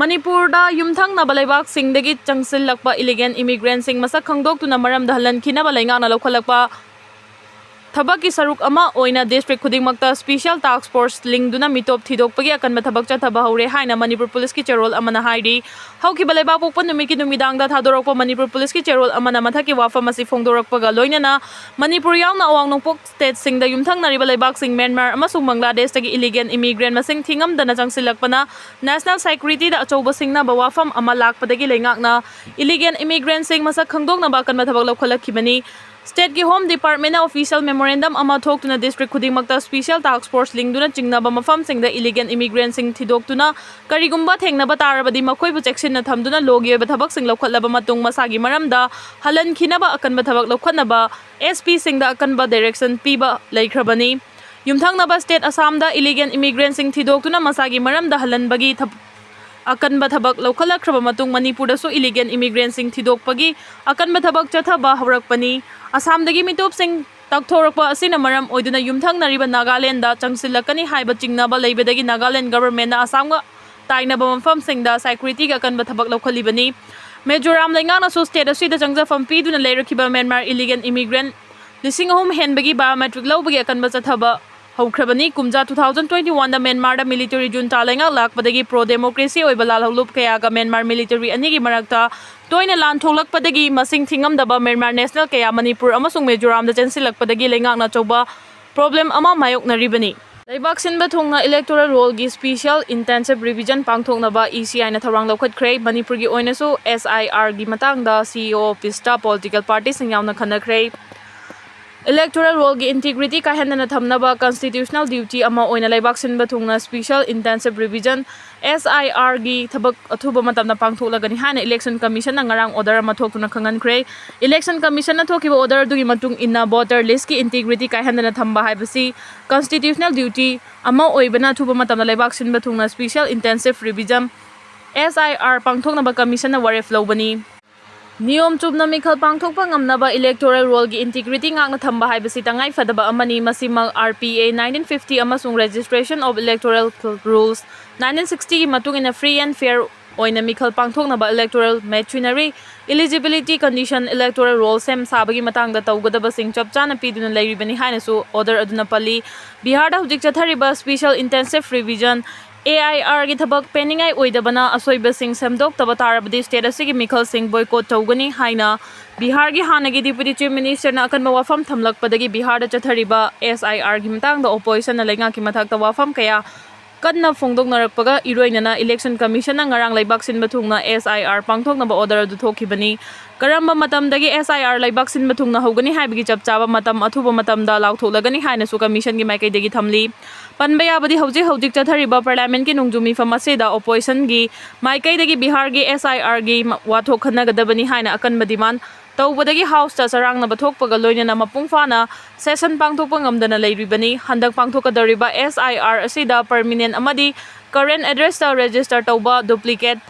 ꯃꯅꯤꯄꯨꯔꯗ ꯌꯨꯝꯊꯪꯅꯕ ꯂꯩꯕꯥꯛꯁꯤꯡꯗꯒꯤ ꯆꯪꯁꯤꯜꯂꯛꯄ illegal immigrantꯁꯤꯡ ꯃꯁꯛ ꯈꯪꯗꯣꯛꯇꯨꯅ ꯃꯔꯝꯗ ꯍꯜꯍꯟꯈꯤꯅꯕ ꯂꯩꯉꯥꯛꯅ ꯂꯧꯈꯠꯂꯛꯄ ꯊꯕꯛꯀꯤ ꯁꯔꯨꯛ ꯑꯃ ꯑꯣꯏꯅ district ꯈꯨꯗꯤꯡꯃꯛꯇ special task force ꯂꯤꯡꯗꯨꯅ ꯃꯤꯇꯣꯞ ꯊꯤꯗꯣꯛꯄꯒꯤ ꯑꯀꯟꯕ ꯊꯕꯛ ꯆꯠꯊꯕ ꯍꯧꯔꯦ ꯍꯥꯏꯅ ꯃꯅꯤꯄꯨꯔ ꯄꯨꯂꯤꯁꯀꯤ ꯆꯦꯔꯣꯜ ꯑꯃꯅ ꯍꯥꯏꯔꯤ꯫ ꯍꯧꯈꯤꯕ ꯂꯩꯕꯥꯛꯄꯣꯛꯄ ꯅꯨꯃꯤꯠꯀꯤ ꯅꯨꯃꯤꯗꯥꯡꯗ ꯊꯥꯗꯣꯔꯛꯄ ꯃꯅꯤꯄꯨꯔ ꯄꯨꯂꯤꯁꯀꯤ ꯆꯦꯔꯣꯜ ꯑꯃꯅ ꯃꯊꯛꯀꯤ ꯋꯥꯐꯝ ꯑꯁꯤ ꯐꯣꯡꯗꯣꯔꯛꯄꯒ ꯂꯣꯏꯅꯅ ꯃꯅꯤꯄꯨꯔ ꯌꯥꯎꯅ ꯑꯋꯥꯡ ꯅꯣꯡꯄꯣꯛ stateꯁꯤꯡꯗ ꯌꯨꯝꯊꯪꯅꯔꯤꯕ ꯂꯩꯕꯥꯛꯁꯤꯡ ꯃ꯭ꯌꯥꯟꯃꯥꯔ ꯑꯃꯁꯨꯡ ꯕꯪꯒ꯭ꯂꯥꯗꯦꯁꯇꯒꯤ illegal immigrant ꯃꯁꯤꯡ ꯊꯤꯉꯝꯗꯅ ꯆꯪꯁꯤꯜꯂꯛꯄꯅ national securityꯗ ꯑꯆꯧꯕ ꯁꯤꯡꯅꯕ ꯋꯥꯐꯝ ꯑꯃ ꯂꯥꯛꯄꯗꯒꯤ ꯂꯩꯉꯥꯛꯅ illegal immigrantꯁꯤꯡ ꯃꯁꯛ ꯈꯪꯗꯣꯛꯅꯕ ꯑꯀꯟꯕ ꯊꯕꯛ ꯂꯧꯈꯠꯂꯛꯈꯤꯕꯅꯤ꯫ Stateꯀꯤ Home Departmentꯅ official memorandum ꯑꯃ ꯊꯣꯛꯇꯨꯅ district ꯈꯨꯗꯤꯡꯃꯛꯇ special task force ꯂꯤꯡꯗꯨꯅ ꯆꯤꯡꯅꯕ ꯃꯐꯝꯁꯤꯡꯗ illegal immigrantꯁꯤꯡ ꯊꯤꯗꯣꯛꯇꯨꯅ ꯀꯔꯤꯒꯨꯝꯕ ꯊꯦꯡꯅꯕ ꯇꯥꯔꯕꯗꯤ ꯃꯈꯣꯏꯕꯨ ꯆꯦꯛꯁꯤꯟꯅ ꯊꯝꯗꯨꯅ lawꯒꯤ ꯑꯣꯏꯕ ꯊꯕꯛꯁꯤꯡ ꯂꯧꯈꯠꯂꯕ ꯃꯇꯨꯡ ꯃꯁꯥꯒꯤ ꯃꯔꯝꯗ ꯍꯜꯍꯟꯈꯤꯅꯕ ꯑꯀꯟꯕ ꯊꯕꯛ ꯂꯧꯈꯠꯅꯕ SPꯁꯤꯡꯗ ꯑꯀꯟꯕ direction ꯄꯤꯕ ꯂꯩꯈ꯭ꯔꯕꯅꯤ꯫ ꯌꯨꯝꯊꯪꯅꯕ state ꯑꯁꯥꯝꯗ illegal immigrantꯁꯤꯡ ꯊꯤꯗꯣꯛꯇꯨꯅ ꯃꯁꯥꯒꯤ ꯃꯔꯝꯗ ꯍꯜꯍꯟꯕꯒꯤ ꯊꯕ-, ꯑꯀꯟꯕ ꯊꯕꯛ ꯂꯧꯈꯠꯂꯛꯈ꯭ꯔꯕ ꯃꯇꯨꯡ ꯃꯅꯤꯄꯨꯔꯗꯁꯨ illegal immigrantꯁꯤꯡ ꯊꯤꯗꯣꯛꯄꯒꯤ ꯑꯀꯟꯕ ꯊꯕꯛ ꯆꯠꯊꯕ ꯍꯧꯔꯛꯄꯅꯤ꯫ ꯑꯁꯥꯝꯗꯒꯤ ꯃꯤꯇꯣꯞꯁꯤꯡ ꯇꯛꯊꯣꯔꯛꯄ ꯑꯁꯤꯅ ꯃꯔꯝ ꯑꯣꯏꯗꯨꯅ ꯌꯨꯝꯊꯪꯅꯔꯤꯕ ꯅꯥꯒꯥꯂꯦꯟꯗ ꯆꯪꯁꯤꯜꯂꯛꯀꯅꯤ ꯍꯥꯏꯕ ꯆꯤꯡꯅꯕ ꯂꯩꯕꯗꯒꯤ ꯅꯥꯒꯥꯂꯦꯟ governmentꯅ ꯑꯁꯥꯝꯒ ꯇꯥꯏꯅꯕ ꯃꯐꯝꯁꯤꯡꯗ securityꯒꯤ ꯑꯀꯟꯕ ꯊꯕꯛ ꯂꯧꯈꯠꯂꯤꯕꯅꯤ꯫ ꯃꯤꯖꯣꯔꯥꯝ ꯂꯩꯉꯥꯛꯅꯁꯨ state ꯑꯁꯤꯗ ꯆꯪꯖꯐꯝ ꯄꯤꯗꯨꯅ ꯂꯩꯔꯛꯈꯤꯕ ꯃ꯭ꯌꯥꯟꯃꯥꯔ illegal immigrant ꯂꯤꯁꯤꯡ ꯑꯍꯨꯝ ꯍꯦꯟꯕꯒꯤ biometric ꯂꯧꯕꯒꯤ ꯑꯀꯟꯕ ꯆꯠꯊꯕ ꯍꯧꯈ꯭ꯔꯕꯅꯤ꯫ ꯀꯨꯝꯖꯥ two thousand twenty oneꯗ ꯃ꯭ꯌꯥꯟꯃꯥꯔꯗ military junta ꯂꯩꯉꯥꯛ ꯂꯥꯛꯄꯗꯒꯤ pro democracy ꯑꯣꯏꯕ ꯂꯥꯜꯍꯧꯂꯨꯞ ꯀꯌꯥꯒ ꯃ꯭ꯌꯥꯟꯃꯥꯔ military ꯑꯅꯤꯒꯤ ꯃꯔꯛꯇ ꯇꯣꯏꯅ ꯂꯥꯟ ꯊꯣꯛꯂꯛꯄꯗꯒꯤ ꯃꯁꯤꯡ ꯊꯤꯉꯝꯗꯕ ꯃ꯭ꯌꯥꯟꯃꯥꯔ national ꯀꯌꯥ ꯃꯅꯤꯄꯨꯔ ꯑꯃꯁꯨꯡ ꯃꯤꯖꯣꯔꯥꯝꯗ ꯆꯦꯟꯁꯤꯜꯂꯛꯄꯗꯒꯤ ꯂꯩꯉꯥꯛꯅ ꯑꯆꯧꯕ problem ꯑꯃ ꯃꯥꯌꯣꯛꯅꯔꯤꯕꯅꯤ꯫ ꯂꯩꯕꯥꯛ ꯁꯤꯟꯕ ꯊꯨꯡꯅ electoral rollꯒꯤ special intensive revision ꯄꯥꯡꯊꯣꯛꯅꯕ ECIꯅ ꯊꯧꯔꯥꯡ ꯂꯧꯈꯠꯈ꯭ꯔꯦ꯫ ꯃꯅꯤꯄꯨꯔꯒꯤ ꯑꯣꯏꯅꯁꯨ SIRꯒꯤ ꯃꯇꯥꯡꯗ CEO officeꯇ political partyꯁꯤꯡ ꯌꯥꯎꯅ ꯈꯟꯅꯈ꯭ꯔꯦ꯫ Electoral rollꯒꯤ integrity ꯀꯥꯏꯍꯟꯗꯅ ꯊꯝꯅꯕ constitutional duty ꯑꯃ ꯑꯣꯏꯅ ꯂꯩꯕꯥꯛ ꯁꯤꯟꯕ ꯊꯨꯡꯅ special intensive revision, SIRꯒꯤ ꯊꯕꯛ ꯑꯊꯨꯕ ꯃꯇꯝꯗ ꯄꯥꯡꯊꯣꯛꯂꯒꯅꯤ ꯍꯥꯏꯅ Election Commissionꯅ ꯉꯔꯥꯡ order ꯑꯃ ꯊꯣꯛꯇꯨꯅ ꯈꯪꯍꯟꯈ꯭ꯔꯦ꯫ Election Commissionꯅ ꯊꯣꯛꯈꯤꯕ order ꯑꯗꯨꯒꯤ ꯃꯇꯨꯡ ꯏꯟꯅ voter listꯀꯤ integrity ꯀꯥꯏꯍꯟꯗꯅ ꯊꯝꯕ ꯍꯥꯏꯕꯁꯤ constitutional duty ꯑꯃ ꯑꯣꯏꯕꯅ ꯑꯊꯨꯕ ꯃꯇꯝꯗ ꯂꯩꯕꯥꯛ ꯁꯤꯟꯕ ꯊꯨꯡꯅ special intensive revision, SIR ꯄꯥꯡꯊꯣꯛꯅꯕ Commissionꯅ ꯋꯥꯔꯦꯞ ꯂꯧꯕꯅꯤ꯫ ꯅꯤꯌꯣꯝ ꯆꯨꯝꯅ ꯃꯤꯈꯜ ꯄꯥꯡꯊꯣꯛꯄ ꯉꯝꯅꯕ electoral rollꯒꯤ integrity ꯉꯥꯛꯅ ꯊꯝꯕ ꯍꯥꯏꯕꯁꯤ ꯇꯉꯥꯏ ꯐꯗꯕ ꯑꯃꯅꯤ꯫ ꯃꯁꯤꯃꯛ R P A nineteen fifty ꯑꯃꯁꯨꯡ Registration of Electoral Rules nineteen sixtyꯒꯤ ꯃꯇꯨꯡ ꯏꯟꯅ free and fair ꯑꯣꯏꯅ ꯃꯤꯈꯜ ꯄꯥꯡꯊꯣꯛꯅꯕ electoral machinery, eligibility condition, electoral roll ꯁꯦꯝ ꯁꯥꯕꯒꯤ ꯃꯇꯥꯡꯗ ꯇꯧꯒꯗꯕꯁꯤꯡ ꯆꯞ ꯆꯥꯅ ꯄꯤꯗꯨꯅ ꯂꯩꯔꯤꯕꯅꯤ ꯍꯥꯏꯅꯁꯨ order ꯑꯗꯨꯅ ꯄꯜꯂꯤ꯫ ꯕꯤꯍꯥꯔꯗ ꯍꯧꯖꯤꯛ ꯆꯠꯊꯔꯤꯕ Special Intensive Revision, A I Rꯒꯤ ꯊꯕꯛ ꯄꯦꯟꯅꯤꯡꯉꯥꯏ ꯑꯣꯏꯗꯕꯅ ꯑꯁꯣꯏꯕꯁꯤꯡ ꯁꯦꯝꯗꯣꯛꯇꯕ ꯇꯥꯔꯕꯗꯤ state ꯑꯁꯤꯒꯤ ꯃꯤꯈꯜꯁꯤꯡ boycott ꯇꯧꯒꯅꯤ ꯍꯥꯏꯅ ꯕꯤꯍꯥꯔꯒꯤ ꯍꯥꯟꯅꯒꯤ Deputy Chief Ministerꯅ ꯑꯀꯟꯕ ꯋꯥꯐꯝ ꯊꯝꯂꯛꯄꯗꯒꯤ ꯕꯤꯍꯥꯔꯗ ꯆꯠꯊꯔꯤꯕ S I Rꯒꯤ ꯃꯇꯥꯡꯗ oppositionꯅ ꯂꯩꯉꯥꯛꯀꯤ ꯃꯊꯛꯇ ꯋꯥꯐꯝ ꯀꯌꯥ ꯀꯟꯅ ꯐꯣꯡꯗꯣꯛꯅꯔꯛꯄꯒ ꯏꯔꯣꯏꯅꯅ Election Commissionꯅ ꯉꯔꯥꯡ ꯂꯩꯕꯥꯛ ꯁꯤꯟꯕ ꯊꯨꯡꯅ S I R ꯄꯥꯡꯊꯣꯛꯅꯕ order ꯑꯗꯨ ꯊꯣꯛꯈꯤꯕꯅꯤ꯫ ꯀꯔꯝꯕ ꯃꯇꯝꯗꯒꯤ S I R ꯂꯩꯕꯥꯛ ꯁꯤꯟꯕ ꯊꯨꯡꯅ ꯍꯧꯒꯅꯤ ꯍꯥꯏꯕꯒꯤ ꯆꯞ ꯆꯥꯕ ꯃꯇꯝ ꯑꯊꯨꯕ ꯃꯇꯝꯗ ꯂꯥꯎꯊꯣꯛꯂꯒꯅꯤ ꯍꯥꯏꯅꯁꯨ Commissionꯒꯤ ꯃꯥꯏꯀꯩꯗꯒꯤ ꯊꯝꯂꯤ꯫ ꯄꯟꯕ ꯌꯥꯕꯗꯤ ꯍꯧꯖꯤꯛ ꯍꯧꯖꯤꯛ ꯆꯠꯊꯔꯤꯕ Parliamentꯀꯤ ꯅꯣꯡꯖꯨ ꯃꯤꯐꯝ ꯑꯁꯤꯗ oppositionꯒꯤ ꯃꯥꯏꯀꯩꯗꯒꯤ ꯕꯤꯍꯥꯔꯒꯤ S I Rꯒꯤ ꯋꯥꯊꯣꯛ ꯈꯟꯅꯒꯗꯕꯅꯤ ꯍꯥꯏꯅ ꯑꯀꯟꯕ demand ꯇꯧꯕꯗꯒꯤ Houseꯇ ꯆꯔꯥꯡꯅꯕ ꯊꯣꯛꯄꯒ ꯂꯣꯏꯅꯅ ꯃꯄꯨꯡ ꯐꯥꯅ session ꯄꯥꯡꯊꯣꯛꯄ ꯉꯝꯗꯅ ꯂꯩꯔꯤꯕꯅꯤ꯫ ꯍꯟꯗꯛ ꯄꯥꯡꯊꯣꯛꯀꯗꯧꯔꯤꯕ S I R ꯑꯁꯤꯗ permanent ꯑꯃꯗꯤ current addressꯇ register ꯇꯧꯕ duplicate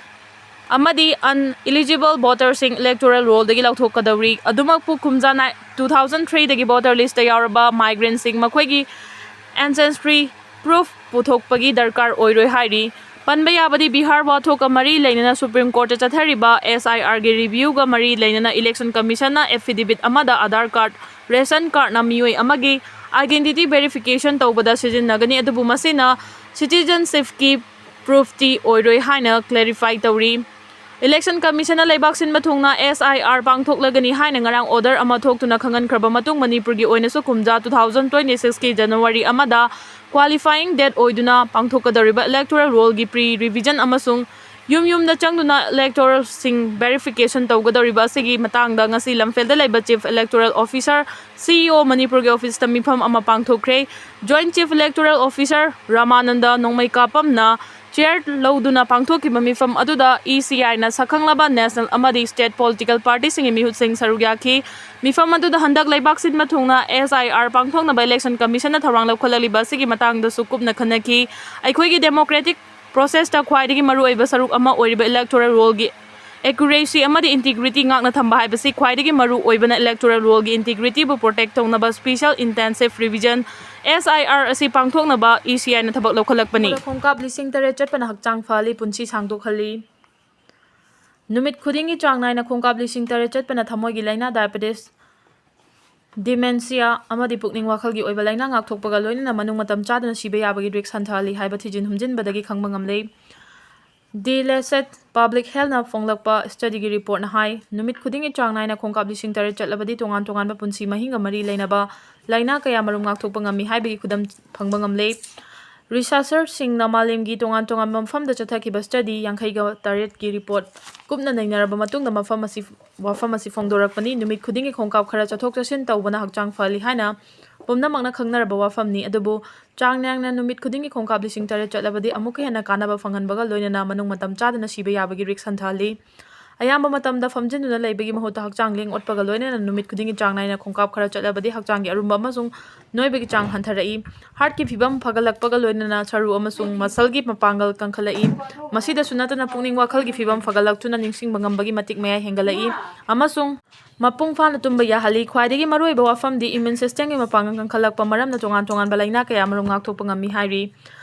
ꯑꯃꯗꯤ uneligible voterꯁꯤꯡ electoral rollꯗꯒꯤ ꯂꯧꯊꯣꯛꯀꯗꯧꯔꯤ꯫ ꯑꯗꯨꯃꯛꯄꯨ ꯀꯨꯝꯖꯥ two thousand threeꯗꯒꯤ voter listꯇ ꯌꯥꯎꯔꯕ migrantꯁꯤꯡ ꯃꯈꯣꯏꯒꯤ ancestry proof ꯄꯨꯊꯣꯛꯄꯒꯤ ꯗꯔꯀꯥꯔ ꯑꯣꯏꯔꯣꯏ ꯍꯥꯏꯔꯤ꯫ ꯄꯟꯕ ꯌꯥꯕꯗꯤ ꯕꯤꯍꯥꯔ ꯋꯥꯊꯣꯛꯀ ꯃꯔꯤ ꯂꯩꯅꯅ Supreme Courtꯇ ꯆꯠꯊꯔꯤꯕ S I Rꯒꯤ reviewꯒ ꯃꯔꯤ ꯂꯩꯅꯅ Election Commissionꯅ affidavit ꯑꯃꯗ Aadhaar card, ration cardꯅ ꯃꯤꯑꯣꯏ ꯑꯃꯒꯤ identity verification ꯇꯧꯕꯗ ꯁꯤꯖꯤꯟꯅꯒꯅꯤ, ꯑꯗꯨꯕꯨ ꯃꯁꯤꯅ citizenshipꯀꯤ proofꯇꯤ ꯑꯣꯏꯔꯣꯏ ꯍꯥꯏꯅ clarify ꯇꯧꯔꯤ꯫ Election Commissionꯅ ꯂꯩꯕꯥꯛ ꯁꯤꯟꯕ ꯊꯨꯡꯅ S I R ꯄꯥꯡꯊꯣꯛꯂꯒꯅꯤ ꯍꯥꯏꯅ ꯉꯔꯥꯡ order ꯑꯃ ꯊꯣꯛꯇꯨꯅ ꯈꯪꯍꯟꯈ꯭ꯔꯕ ꯃꯇꯨꯡ ꯃꯅꯤꯄꯨꯔꯒꯤ ꯑꯣꯏꯅꯁꯨ ꯀꯨꯝꯖꯥ two thousand twenty sixꯀꯤ January ꯑꯃꯗ qualifying date ꯑꯣꯏꯗꯨꯅ ꯄꯥꯡꯊꯣꯛꯀꯗꯧꯔꯤꯕ electoral rollꯒꯤ pre revision ꯑꯃꯁꯨꯡ ꯌꯨꯝ ꯌꯨꯝꯗ ꯆꯪꯗꯨꯅ electoralꯁꯤꯡ verification ꯇꯧꯒꯗꯧꯔꯤꯕ ꯑꯁꯤꯒꯤ ꯃꯇꯥꯡꯗ ꯉꯁꯤ ꯂꯝꯐꯦꯜꯗ ꯂꯩꯕ Chief Electoral Officer, C E O ꯃꯅꯤꯄꯨꯔꯒꯤ officeꯇ ꯃꯤꯐꯝ ꯑꯃ ꯄꯥꯡꯊꯣꯛꯈ꯭ꯔꯦ꯫ Joint Chief Electoral Officer Ramanand ꯅꯣꯡꯃꯩꯀꯥꯄꯝꯅ chair ꯂꯧꯗꯨꯅ ꯄꯥꯡꯊꯣꯛꯈꯤꯕ ꯃꯤꯐꯝ ꯑꯗꯨꯗ E C Iꯅ ꯁꯛꯈꯪꯂꯕ national ꯑꯃꯗꯤ state political partyꯁꯤꯡꯒꯤ ꯃꯤꯍꯨꯠꯁꯤꯡ ꯁꯔꯨꯛ ꯌꯥꯈꯤ꯫ ꯃꯤꯐꯝ ꯑꯗꯨꯗ ꯍꯟꯗꯛ ꯂꯩꯕꯥꯛ ꯁꯤꯟꯕ ꯊꯨꯡꯅ S I R ꯄꯥꯡꯊꯣꯛꯅꯕ Election Commissionꯅ ꯊꯧꯔꯥꯡ ꯂꯧꯈꯠꯂꯛꯂꯤꯕ ꯑꯁꯤꯒꯤ ꯃꯇꯥꯡꯗꯁꯨ ꯀꯨꯞꯅ ꯈꯟꯅꯈꯤ꯫ ꯑꯩꯈꯣꯏꯒꯤ democratic processꯇ ꯈ꯭ꯋꯥꯏꯗꯒꯤ ꯃꯔꯨꯑꯣꯏꯕ ꯁꯔꯨꯛ ꯑꯃ ꯑꯣꯏꯔꯤꯕ electoral rollꯒꯤ Accuracy ꯑꯃꯗꯤ integrity ꯉꯥꯛꯅ ꯊꯝꯕ ꯍꯥꯏꯕꯁꯤ ꯈ꯭ꯋꯥꯏꯗꯒꯤ ꯃꯔꯨ ꯑꯣꯏꯕꯅ electoral rollꯒꯤ integrityꯕꯨ protect ꯇꯧꯅꯕ Special Intensive Revision, S I R, ꯑꯁꯤ ꯄꯥꯡꯊꯣꯛꯅꯕ E C Iꯅ ꯊꯕꯛ ꯂꯧꯈꯠꯂꯛꯄꯅꯤ꯫ ꯈꯣꯡꯀꯥꯞ ꯂꯤꯁꯤꯡ ꯇꯔꯦꯠ ꯆꯠꯄꯅ ꯍꯛꯆꯥꯡ ꯐꯍꯜꯂꯤ, ꯄꯨꯟꯁꯤ ꯁꯥꯡꯗꯣꯛꯍꯜꯂꯤ꯫ ꯅꯨꯃꯤꯠ ꯈꯨꯗꯤꯡꯒꯤ ꯆꯥꯡ ꯅꯥꯏꯅ ꯈꯣꯡꯀꯥꯞ ꯂꯤꯁꯤꯡ ꯇꯔꯦꯠ ꯆꯠꯄꯅ ꯊꯃꯣꯏꯒꯤ ꯂꯥꯏꯅꯥ, diabetes, dementia ꯑꯃꯗꯤ ꯄꯨꯛꯅꯤꯡ ꯋꯥꯈꯜꯒꯤ ꯑꯣꯏꯕ ꯂꯥꯏꯅꯥ ꯉꯥꯛꯊꯣꯛꯄꯒ ꯂꯣꯏꯅꯅ ꯃꯅꯨꯡ ꯃꯇꯝ ꯆꯥꯗꯅ ꯁꯤꯕ ꯌꯥꯕꯒꯤ risk ꯍꯟꯊꯍꯜꯂꯤ ꯍꯥꯏꯕ ꯊꯤꯖꯤꯟ ꯍꯨꯝꯖꯤꯟꯕꯗꯒꯤ ꯈꯪꯕ ꯉꯝꯂꯦ꯫ The Lancet Public Healthꯅ ꯐꯣꯡꯂꯛꯄ studyꯒꯤ reportꯅ ꯍꯥꯏ, ꯅꯨꯃꯤꯠ ꯈꯨꯗꯤꯡꯒꯤ ꯆꯥꯡ ꯅꯥꯏꯅ ꯈꯣꯡꯀꯥꯞ ꯂꯤꯁꯤꯡ ꯇꯔꯦꯠ ꯆꯠꯂꯕꯗꯤ ꯇꯣꯉꯥꯟ ꯇꯣꯉꯥꯟꯕ ꯄꯨꯟꯁꯤ ꯃꯍꯤꯡꯒ ꯃꯔꯤ ꯂꯩꯅꯕ ꯂꯥꯏꯅꯥ ꯀꯌꯥꯃꯔꯨꯝ ꯉꯥꯛꯊꯣꯛꯄ ꯉꯝꯃꯤ ꯍꯥꯏꯕꯒꯤ ꯈꯨꯗꯝ ꯐꯪꯕ ꯉꯝꯂꯦ꯫ Researcherꯁꯤꯡꯅ ꯃꯥꯂꯦꯝꯒꯤ ꯇꯣꯉꯥꯟ ꯇꯣꯉꯥꯟꯕ ꯃꯐꯝꯗ ꯆꯠꯊꯈꯤꯕ study ꯌꯥꯡꯈꯩꯒ ꯇꯔꯦꯠꯀꯤ report ꯀꯨꯞꯅ ꯅꯩꯅꯔꯕ ꯃꯇꯨꯡꯗ ꯃꯐꯝ ꯑꯁꯤ, ꯋꯥꯐꯝ ꯑꯁꯤ ꯐꯣꯡꯗꯣꯔꯛꯄꯅꯤ꯫ ꯅꯨꯃꯤꯠ ꯈꯨꯗꯤꯡꯒꯤ ꯈꯣꯡꯀꯥꯞ ꯈꯔ ꯆꯠꯊꯣꯛ ꯆꯠꯁꯤꯟ ꯇꯧꯕꯅ ꯍꯛꯆꯥꯡ ꯐꯍꯜꯂꯤ ꯍꯥꯏꯅ ꯄꯨꯝꯅꯃꯛꯅ ꯈꯪꯅꯔꯕ ꯋꯥꯐꯝꯅꯤ꯫ ꯑꯗꯨꯕꯨ ꯆꯥꯡ ꯅꯥꯏꯅ ꯅꯨꯃꯤꯠ ꯈꯨꯗꯤꯡꯒꯤ ꯈꯣꯡꯀꯥꯞ ꯂꯤꯁꯤꯡ ꯇꯔꯦꯠ ꯆꯠꯂꯕꯗꯤ ꯑꯃꯨꯛꯀ ꯍꯦꯟꯅ ꯀꯥꯟꯅꯕ ꯐꯪꯍꯟꯕꯒ ꯂꯣꯏꯅꯅ ꯃꯅꯨꯡ ꯃꯇꯝ ꯆꯥꯗꯅ ꯁꯤꯕ ꯌꯥꯕꯒꯤ risk ꯍꯟꯊꯍꯜꯂꯤ꯫ ꯑꯌꯥꯝꯕ ꯃꯇꯝꯗ ꯐꯝꯖꯤꯟꯗꯨꯅ ꯂꯩꯕꯒꯤ ꯃꯍꯨꯠꯇ ꯍꯛꯆꯥꯡ ꯂꯦꯡ ꯑꯣꯠꯄꯒ ꯂꯣꯏꯅꯅ ꯅꯨꯃꯤꯠ ꯈꯨꯗꯤꯡꯒꯤ ꯆꯥꯡ ꯅꯥꯏꯅ ꯈꯣꯡꯀꯥꯞ ꯈꯔ ꯆꯠꯂꯕꯗꯤ ꯍꯛꯆꯥꯡꯒꯤ ꯑꯔꯨꯝꯕ ꯑꯃꯁꯨꯡ ꯅꯣꯏꯕꯒꯤ ꯆꯥꯡ ꯍꯟꯊꯔꯛꯏ꯫ Heartꯀꯤ ꯐꯤꯕꯝ ꯐꯒꯠꯂꯛꯄꯒ ꯂꯣꯏꯅꯅ ꯁꯔꯨ ꯑꯃꯁꯨꯡ muscleꯒꯤ ꯃꯄꯥꯡꯒꯜ ꯀꯟꯈꯠꯂꯛꯏ꯫ ꯃꯁꯤꯗꯁꯨ ꯅꯠꯇꯅ ꯄꯨꯛꯅꯤꯡ ꯋꯥꯈꯜꯒꯤ ꯐꯤꯕꯝ ꯐꯒꯠꯂꯛꯇꯨꯅ ꯅꯤꯡꯁꯤꯡꯕ ꯉꯝꯕꯒꯤ ꯃꯇꯤꯛ ꯃꯌꯥꯏ ꯍꯦꯟꯒꯠꯂꯛꯏ ꯑꯃꯁꯨꯡ ꯃꯄꯨꯡ ꯐꯥꯅ ꯇꯨꯝꯕ ꯌꯥꯍꯜꯂꯤ꯫ ꯈ꯭ꯋꯥꯏꯗꯒꯤ ꯃꯔꯨꯑꯣꯏꯕ ꯋꯥꯐꯝꯗꯤ immune systemꯒꯤ ꯃꯄꯥꯡꯒꯜ ꯀꯟꯈꯠꯂꯛꯄ ꯃꯔꯝꯅ ꯇꯣꯉꯥꯟ ꯇꯣꯉꯥꯟꯕ ꯂꯥꯏꯅꯥ ꯀꯌꯥ ꯑꯃꯔꯣꯝ ꯉꯥꯛꯊꯣꯛꯄ ꯉꯝꯃꯤ ꯍꯥꯏꯔꯤ꯫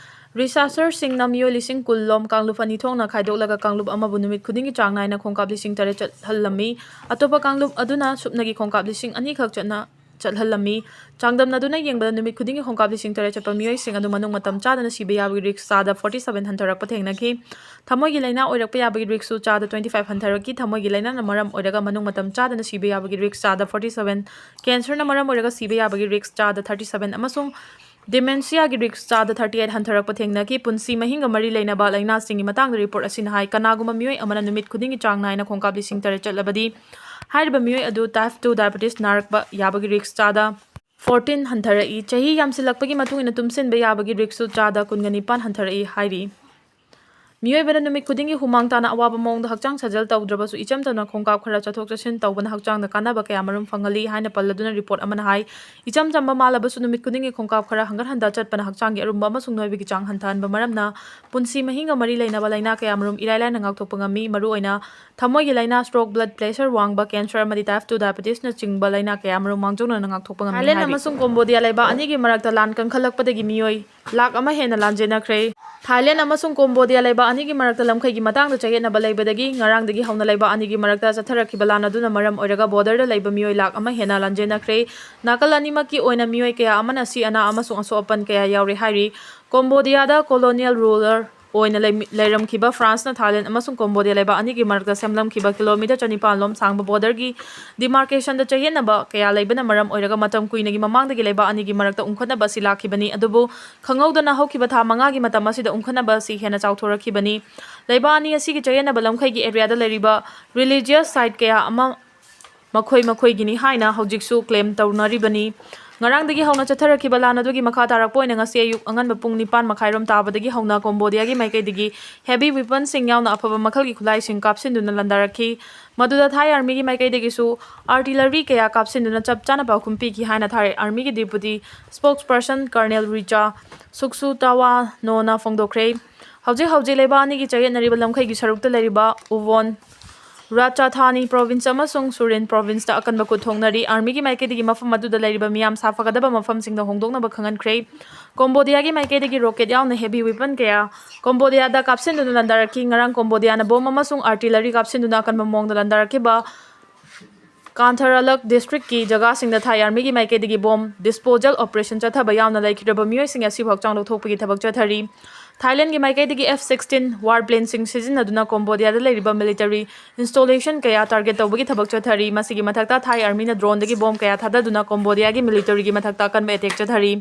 Researcherꯁꯤꯡꯅ ꯃꯤꯑꯣꯏ ꯂꯤꯁꯤꯡ ꯀꯨꯟ ꯂꯣꯝ ꯀꯥꯡꯂꯨꯞ ꯑꯅꯤ ꯊꯣꯛꯅ ꯈꯥꯏꯗꯣꯛꯂꯒ ꯀꯥꯡꯂꯨꯞ ꯑꯃꯕꯨ ꯅꯨꯃꯤꯠ ꯈꯨꯗꯤꯡꯒꯤ ꯆꯥꯡ ꯅꯥꯏꯅ ꯈꯣꯡꯀꯥꯞ ꯂꯤꯁꯤꯡ ꯇꯔꯦꯠ ꯆꯠꯍꯜꯂꯝꯃꯤ꯫ ꯑꯇꯣꯞꯄ ꯀꯥꯡꯂꯨꯞ ꯑꯗꯨꯅ ꯁꯨꯞꯅꯒꯤ ꯈꯣꯡꯀꯥꯞ ꯂꯤꯁꯤꯡ ꯑꯅꯤ ꯈꯛ ꯆꯠꯅ ꯆꯠꯍꯜꯂꯝꯃꯤ꯫ ꯆꯥꯡꯗꯝꯅꯗꯨꯅ ꯌꯦꯡꯕꯗ ꯅꯨꯃꯤꯠ ꯈꯨꯗꯤꯡꯒꯤ ꯈꯣꯡꯀꯥꯞ ꯂꯤꯁꯤꯡ ꯇꯔꯦꯠ ꯆꯠꯄ ꯃꯤꯑꯣꯏꯁꯤꯡ ꯑꯗꯨ ꯃꯅꯨꯡ ꯃꯇꯝ ꯆꯥꯗꯅ ꯁꯤꯕ ꯌꯥꯕꯒꯤ risk ꯆꯥꯗ forty seven ꯍꯟꯊꯔꯛꯄ ꯊꯦꯡꯅꯈꯤ꯫ ꯊꯃꯣꯏꯒꯤ ꯂꯥꯏꯅꯥ ꯑꯣꯏꯔꯛꯄ ꯌꯥꯕꯒꯤ riskꯁꯨ ꯆꯥꯗ twenty five ꯍꯟꯊꯔꯛꯈꯤ꯫ ꯊꯃꯣꯏꯒꯤ ꯂꯥꯏꯅꯥꯅ ꯃꯔꯝ ꯑꯣꯏꯔꯒ ꯃꯅꯨꯡ ꯃꯇꯝ ꯆꯥꯗꯅ ꯁꯤꯕ ꯌꯥꯕꯒꯤ risk ꯆꯥꯗ forty seven, cancerꯅ ꯃꯔꯝ ꯑꯣꯏꯔꯒ ꯁꯤꯕ ꯌꯥꯕꯒꯤ risk ꯆꯥꯗ thirty seven ꯑꯃꯁꯨꯡ dementiaꯒꯤ risk ꯆꯥꯗ thirty eight ꯍꯟꯊꯔꯛꯄ ꯊꯦꯡꯅꯈꯤ꯫ ꯄꯨꯟꯁꯤ ꯃꯍꯤꯡꯒ ꯃꯔꯤ ꯂꯩꯅꯕ ꯂꯥꯏꯅꯥꯁꯤꯡꯒꯤ ꯃꯇꯥꯡꯗ report ꯑꯁꯤꯅ ꯍꯥꯏ, ꯀꯅꯥꯒꯨꯝꯕ ꯃꯤꯑꯣꯏ ꯑꯃꯅ ꯅꯨꯃꯤꯠ ꯈꯨꯗꯤꯡꯒꯤ ꯆꯥꯡ ꯅꯥꯏꯅ ꯈꯣꯡꯀꯥꯞ ꯂꯤꯁꯤꯡ ꯇꯔꯦꯠ ꯆꯠꯂꯕꯗꯤ, ꯍꯥꯏꯔꯤꯕ ꯃꯤꯑꯣꯏ ꯑꯗꯨ type two diabetes ꯅꯥꯔꯛꯄ ꯌꯥꯕꯒꯤ risk ꯆꯥꯗ fourteen ꯍꯟꯊꯔꯛꯏ꯫ ꯆꯍꯤ ꯌꯥꯝꯁꯤꯜꯂꯛꯄꯒꯤ ꯃꯇꯨꯡ ꯏꯟꯅ ꯇꯨꯝꯁꯤꯟꯕ ꯌꯥꯕꯒꯤ riskꯁꯨ ꯆꯥꯗ ꯀꯨꯟꯒ ꯅꯤꯄꯥꯟ ꯍꯟꯊꯔꯛꯏ ꯍꯥꯏꯔꯤ꯫ ꯃꯤꯑꯣꯏꯕꯅ ꯅꯨꯃꯤꯠ ꯈꯨꯗꯤꯡꯒꯤ ꯍꯨꯃꯥꯡ ꯇꯥꯅ ꯑꯋꯥꯕ ꯃꯑꯣꯡꯗ ꯍꯛꯆꯥꯡ ꯁꯥꯖꯦꯜ ꯇꯧꯗ꯭ꯔꯕꯁꯨ, ꯏꯆꯝ ꯆꯝꯅ ꯈꯣꯡꯀꯥꯞ ꯈꯔ ꯆꯠꯊꯣꯛ ꯆꯠꯁꯤꯟ ꯇꯧꯕꯅ ꯍꯛꯆꯥꯡꯗ ꯀꯥꯟꯅꯕ ꯀꯌꯥ ꯃꯔꯨꯝ ꯐꯪꯍꯜꯂꯤ ꯍꯥꯏꯅ ꯄꯜꯂꯗꯨꯅ ꯔꯤꯄꯣꯔꯠ ꯑꯃꯅ ꯍꯥꯏ꯫ ꯏꯆꯝ ꯆꯝꯕ ꯃꯥꯜꯂꯕꯁꯨ, ꯅꯨꯃꯤꯠ ꯈꯨꯗꯤꯡꯒꯤ ꯈꯣꯡꯀꯥꯞ ꯈꯔ ꯍꯪꯒꯠ ꯍꯟꯗ ꯆꯠꯄꯅ ꯍꯛꯆꯥꯡꯒꯤ ꯑꯔꯨꯝꯕ ꯑꯃꯁꯨꯡ ꯅꯣꯏꯕꯒꯤ ꯆꯥꯡ ꯍꯟꯊꯍꯟꯕ ꯃꯔꯝꯅ ꯄꯨꯟꯁꯤ ꯃꯍꯤꯡꯒ ꯃꯔꯤ ꯂꯩꯅꯕ ꯂꯥꯏꯅꯥ ꯀꯌꯥ ꯃꯔꯨꯝ ꯏꯔꯥꯏ ꯂꯥꯏꯅ ꯉꯥꯛꯊꯣꯛꯄ ꯉꯝꯃꯤ꯫ ꯃꯔꯨꯑꯣꯏꯅ ꯊꯃꯣꯏꯒꯤ ꯂꯥꯏꯅꯥ, stroke, blood pressure ꯋꯥꯡꯕ, cancer ꯑꯃꯗꯤ type two diabetesꯅꯆꯤꯡꯕ ꯂꯥꯏꯅꯥ ꯀꯌꯥ ꯃꯔꯨꯝ ꯃꯥꯡꯖꯧꯅꯅ ꯉꯥꯛꯊꯣꯛꯄ ꯉꯝꯃꯤ ꯍꯥꯏꯔꯤ꯫ ꯊꯥꯏꯂꯦꯟ ꯑꯃꯁꯨꯡ ꯀꯣꯝꯕꯣꯗꯤꯌꯥ ꯂꯩꯕꯥꯛ ꯑꯅꯤꯒꯤ ꯃꯔꯛꯇ ꯂꯥꯟ ꯀꯟꯈꯠꯂꯛꯄꯗꯒꯤ ꯃꯤꯑꯣꯏ ꯂꯥꯈ ꯑꯃ ꯍꯦꯟꯅ ꯂꯥꯟꯖꯦꯟꯅꯈ꯭ꯔꯦ꯫ ꯊꯥꯏꯂꯦꯟ ꯑꯃꯁꯨꯡ ꯀꯣꯝꯕꯣꯗꯤꯌꯥ ꯂꯩꯕꯥꯛ ꯑꯅꯤꯒꯤ ꯃꯔꯛꯇ ꯂꯝꯈꯩꯒꯤ ꯃꯇꯥꯡꯗ ꯆꯌꯦꯠꯅꯕ ꯂꯩꯕꯗꯒꯤ ꯉꯔꯥꯡꯗꯒꯤ ꯍꯧꯅ ꯂꯩꯕꯥꯛ ꯑꯅꯤꯒꯤ ꯃꯔꯛꯇ ꯆꯠꯊꯔꯛꯈꯤꯕ ꯂꯥꯟ ꯑꯗꯨꯅ ꯃꯔꯝ ꯑꯣꯏꯔꯒ borderꯗ ꯂꯩꯕ ꯃꯤꯑꯣꯏ ꯂꯥꯈ ꯑꯃ ꯍꯦꯟꯅ ꯂꯥꯟꯖꯦꯟꯅꯈ꯭ꯔꯦ꯫ ꯅꯥꯀꯜ ꯑꯅꯤꯃꯛꯀꯤ ꯑꯣꯏꯅ ꯃꯤꯑꯣꯏ ꯀꯌꯥ ꯑꯃꯅ ꯑꯁꯤ ꯑꯅꯥ ꯑꯃꯁꯨꯡ ꯑꯁꯣꯛ ꯑꯄꯟ ꯀꯌꯥ ꯌꯥꯎꯔꯦ ꯍꯥꯏꯔꯤ꯫ ꯀꯣꯝꯕꯣꯗꯤꯌꯥꯗ colonial ruler ꯑꯣꯏꯅ ꯂꯩꯃꯤ-, ꯂꯩꯔꯝꯈꯤꯕ ꯐ꯭ꯔꯥꯟꯁꯅ ꯊꯥꯏꯂꯦꯟ ꯑꯃꯁꯨꯡ ꯀꯣꯝꯕꯣꯗꯤꯌꯥ ꯂꯩꯕꯥꯛ ꯑꯅꯤꯒꯤ ꯃꯔꯛꯇ ꯁꯦꯝꯂꯝꯈꯤꯕ ꯀꯤꯂꯣꯃꯤꯇꯔ ꯆꯅꯤꯄꯥꯟ ꯂꯣꯝ ꯁꯥꯡꯕ borderꯒꯤ demarcationꯗ ꯆꯌꯦꯠꯅꯕ ꯀꯌꯥ ꯂꯩꯕꯅ ꯃꯔꯝ ꯑꯣꯏꯔꯒ ꯃꯇꯝ ꯀꯨꯏꯅꯒꯤ ꯃꯃꯥꯡꯗꯒꯤ ꯂꯩꯕꯥꯛ ꯑꯅꯤꯒꯤ ꯃꯔꯛꯇ ꯎꯪꯈꯠꯅꯕ ꯑꯁꯤ ꯂꯥꯛꯈꯤꯕꯅꯤ꯫ ꯑꯗꯨꯕꯨ ꯈꯪꯍꯧꯗꯅ ꯍꯧꯈꯤꯕ ꯊꯥ ꯃꯉꯥꯒꯤ ꯃꯇꯝ ꯑꯁꯤꯗ ꯎꯪꯈꯠꯅꯕ ꯑꯁꯤ ꯍꯦꯟꯅ ꯆꯥꯎꯊꯣꯔꯛꯈꯤꯕꯅꯤ꯫ ꯂꯩꯕꯥꯛ ꯑꯅꯤ ꯑꯁꯤꯒꯤ ꯆꯌꯦꯠꯅꯕ ꯂꯝꯈꯩꯒꯤ areaꯗ ꯂꯩꯔꯤꯕ religious site ꯀꯌꯥ ꯑꯃ ꯃꯈꯣꯏ ꯃꯈꯣꯏꯒꯤꯅꯤ ꯍꯥꯏꯅ ꯍꯧꯖꯤꯛꯁꯨ claim ꯇꯧꯅꯔꯤꯕꯅꯤ꯫ ꯉꯔꯥꯡꯗꯒꯤ ꯍꯧꯅ ꯆꯠꯊꯔꯛꯈꯤꯕ ꯂꯥꯟ ꯑꯗꯨꯒꯤ ꯃꯈꯥ ꯇꯥꯔꯛꯄ ꯑꯣꯏꯅ ꯉꯁꯤ ꯑꯌꯨꯛ ꯑꯉꯟꯕ ꯄꯨꯡ ꯅꯤꯄꯥꯟ ꯃꯈꯥꯏꯔꯣꯝ ꯇꯥꯕꯗꯒꯤ ꯍꯧꯅ ꯀꯣꯝꯕꯣꯗꯤꯌꯥꯒꯤ ꯃꯥꯏꯀꯩꯗꯒꯤ heavy weaponꯁꯤꯡ ꯌꯥꯎꯅ ꯑꯐꯕ ꯃꯈꯜꯒꯤ ꯈꯨꯠꯂꯥꯏꯁꯤꯡ ꯀꯥꯞꯁꯤꯟꯗꯨꯅ ꯂꯥꯟꯗꯥꯔꯛꯈꯤ꯫ ꯃꯗꯨꯗ ꯊꯥꯏ armyꯒꯤ ꯃꯥꯏꯀꯩꯗꯒꯤꯁꯨ artillery ꯀꯌꯥ ꯀꯥꯞꯁꯤꯟꯗꯨꯅ ꯆꯞ ꯆꯥꯅ ꯄꯥꯎꯈꯨꯝ ꯄꯤꯈꯤ ꯍꯥꯏꯅ ꯊꯥꯏ armyꯒꯤ deputy spokesperson Colonel Richa Suksutawanoꯅ ꯐꯣꯡꯗꯣꯛꯈ꯭ꯔꯦ꯫ ꯍꯧꯖꯤꯛ ꯍꯧꯖꯤꯛ ꯂꯩꯕꯥꯛ ꯑꯅꯤꯒꯤ ꯆꯌꯦꯠꯅꯔꯤꯕ ꯂꯝꯈꯩꯒꯤ ꯁꯔꯨꯛꯇ ꯂꯩꯔꯤꯕ ꯎꯕꯣꯟ, ꯔꯥꯖꯆꯥꯊꯥꯅꯤ province ꯑꯃꯁꯨꯡ ꯁꯨꯔꯦꯟ provinceꯇ ꯑꯀꯟꯕ ꯈꯨꯠ ꯊꯣꯛꯅꯔꯤ꯫ Armyꯒꯤ ꯃꯥꯏꯀꯩꯗꯒꯤ ꯃꯐꯝ ꯑꯗꯨꯗ ꯂꯩꯔꯤꯕ ꯃꯤꯌꯥꯝ ꯁꯥꯐꯒꯗꯕ ꯃꯐꯝꯁꯤꯡꯗ ꯍꯣꯡꯗꯣꯛꯅꯕ ꯈꯪꯍꯟꯈ꯭ꯔꯦ꯫ ꯀꯣꯝꯕꯣꯗꯤꯌꯥꯒꯤ ꯃꯥꯏꯀꯩꯗꯒꯤ rocket ꯌꯥꯎꯅ heavy weapon ꯀꯌꯥ ꯀꯣꯝꯕꯣꯗꯤꯌꯥꯗ ꯀꯥꯞꯁꯤꯟꯗꯨꯅ ꯂꯥꯟꯗꯥꯔꯛꯈꯤ꯫ ꯉꯔꯥꯡ ꯀꯣꯝꯕꯣꯗꯤꯌꯥꯅ bomb ꯑꯃꯁꯨꯡ artillery ꯀꯥꯞꯁꯤꯟꯗꯨꯅ ꯑꯀꯟꯕ ꯃꯑꯣꯡꯗ ꯂꯥꯟꯗꯥꯔꯛꯈꯤꯕ ꯀꯥꯟꯊꯔꯂꯛ districtꯀꯤ ꯖꯒꯥꯁꯤꯡꯗ ꯊꯥꯏ armyꯒꯤ ꯃꯥꯏꯀꯩꯗꯒꯤ bomb disposal operation ꯆꯠꯊꯕ ꯌꯥꯎꯅ ꯂꯩꯈꯤꯗ꯭ꯔꯕ ꯃꯤꯑꯣꯏꯁꯤꯡ ꯑꯁꯤꯕꯨ ꯍꯛꯆꯥꯡ ꯂꯧꯊꯣꯛꯄꯒꯤ ꯊꯕꯛ ꯆꯠꯊꯔꯤ꯫ ꯊꯥꯏꯂꯦꯟꯒꯤ ꯃꯥꯏꯀꯩꯗꯒꯤ F sixteen war planeꯁꯤꯡ ꯁꯤꯖꯤꯟꯅꯗꯨꯅ ꯀꯣꯝꯕꯣꯗꯤꯌꯥꯗ ꯂꯩꯔꯤꯕ military installation ꯀꯌꯥ target ꯇꯧꯕꯒꯤ ꯊꯕꯛ ꯆꯠꯊꯔꯤ꯫ ꯃꯁꯤꯒꯤ ꯃꯊꯛꯇ ꯊꯥꯏ armyꯅ droneꯗꯒꯤ bomb ꯀꯌꯥ ꯊꯥꯗꯗꯨꯅ ꯀꯣꯝꯕꯣꯗꯤꯌꯥꯒꯤ militaryꯒꯤ ꯃꯊꯛꯇ ꯑꯀꯟꯕ attack ꯆꯠꯊꯔꯤ꯫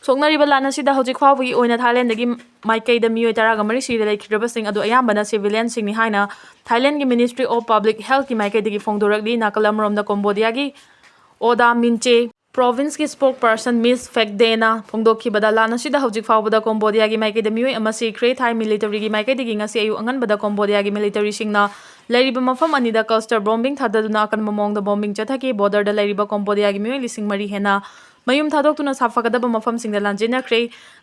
ꯁꯣꯛꯅꯔꯤꯕ ꯂꯥꯟ ꯑꯁꯤꯗ ꯍꯧꯖꯤꯛ ꯐꯥꯎꯕꯒꯤ ꯑꯣꯏꯅ ꯊꯥꯏꯂꯦꯟꯗꯒꯤ ꯃꯥꯏꯀꯩꯗ ꯃꯤꯑꯣꯏ ꯇꯔꯥꯒ ꯃꯔꯤ ꯁꯤꯔꯦ, ꯂꯩꯈꯤꯗ꯭ꯔꯕꯁꯤꯡ ꯑꯗꯨ ꯑꯌꯥꯝꯕꯅ civilianꯁꯤꯡꯅꯤ ꯍꯥꯏꯅ ꯊꯥꯏꯂꯦꯟꯒꯤ Ministry of Public Healthꯀꯤ ꯃꯥꯏꯀꯩꯗꯒꯤ ꯐꯣꯡꯗꯣꯔꯛꯂꯤ꯫ ꯅꯥꯀꯜ ꯑꯃꯔꯣꯝꯗ ꯀꯣꯝꯕꯣꯗꯤꯌꯥꯒꯤ ꯑꯣꯗꯥ ꯃꯤꯟꯆꯦ Province ꯀꯤ spokesperson Miss Phek Dena ꯐꯣꯡꯗꯣꯛꯈꯤꯕꯗ, ꯂꯥꯟ ꯑꯁꯤꯗ ꯍꯧꯖꯤꯛ ꯐꯥꯎꯕꯗ ꯀꯣꯝꯕꯣꯗꯤꯌꯥꯒꯤ ꯃꯥꯏꯀꯩꯗ ꯃꯤꯑꯣꯏ ꯑꯃ ꯁꯤꯈ꯭ꯔꯦ꯫ ꯊꯥꯏ military ꯒꯤ ꯃꯥꯏꯀꯩꯗꯒꯤ ꯉꯁꯤ ꯑꯌꯨꯛ ꯑꯉꯟꯕꯗ ꯀꯣꯝꯕꯣꯗꯤꯌꯥꯒꯤ military ꯁꯤꯡꯅ ꯂꯩꯔꯤꯕ ꯃꯐꯝ ꯑꯅꯤꯗ cluster bombing ꯊꯥꯗꯗꯨꯅ ꯑꯀꯟꯕ ꯃꯑꯣꯡꯗ bombing ꯆꯠꯊꯈꯤ꯫ Border ꯗ ꯂꯩꯔꯤꯕ ꯀꯣꯝꯕꯣꯗꯤꯌꯥꯒꯤ ꯃꯤꯑꯣꯏ ꯂꯤꯁꯤꯡ ꯃꯔꯤ ꯍꯦꯟꯅ ꯃꯌꯨꯝ ꯊꯥꯗꯣꯛꯇꯨꯅ ꯁꯥꯐꯒꯗꯕ ꯃꯐꯝꯁꯤꯡꯗ ꯂꯥꯟꯖꯦꯟꯅꯈ꯭ꯔꯦ꯫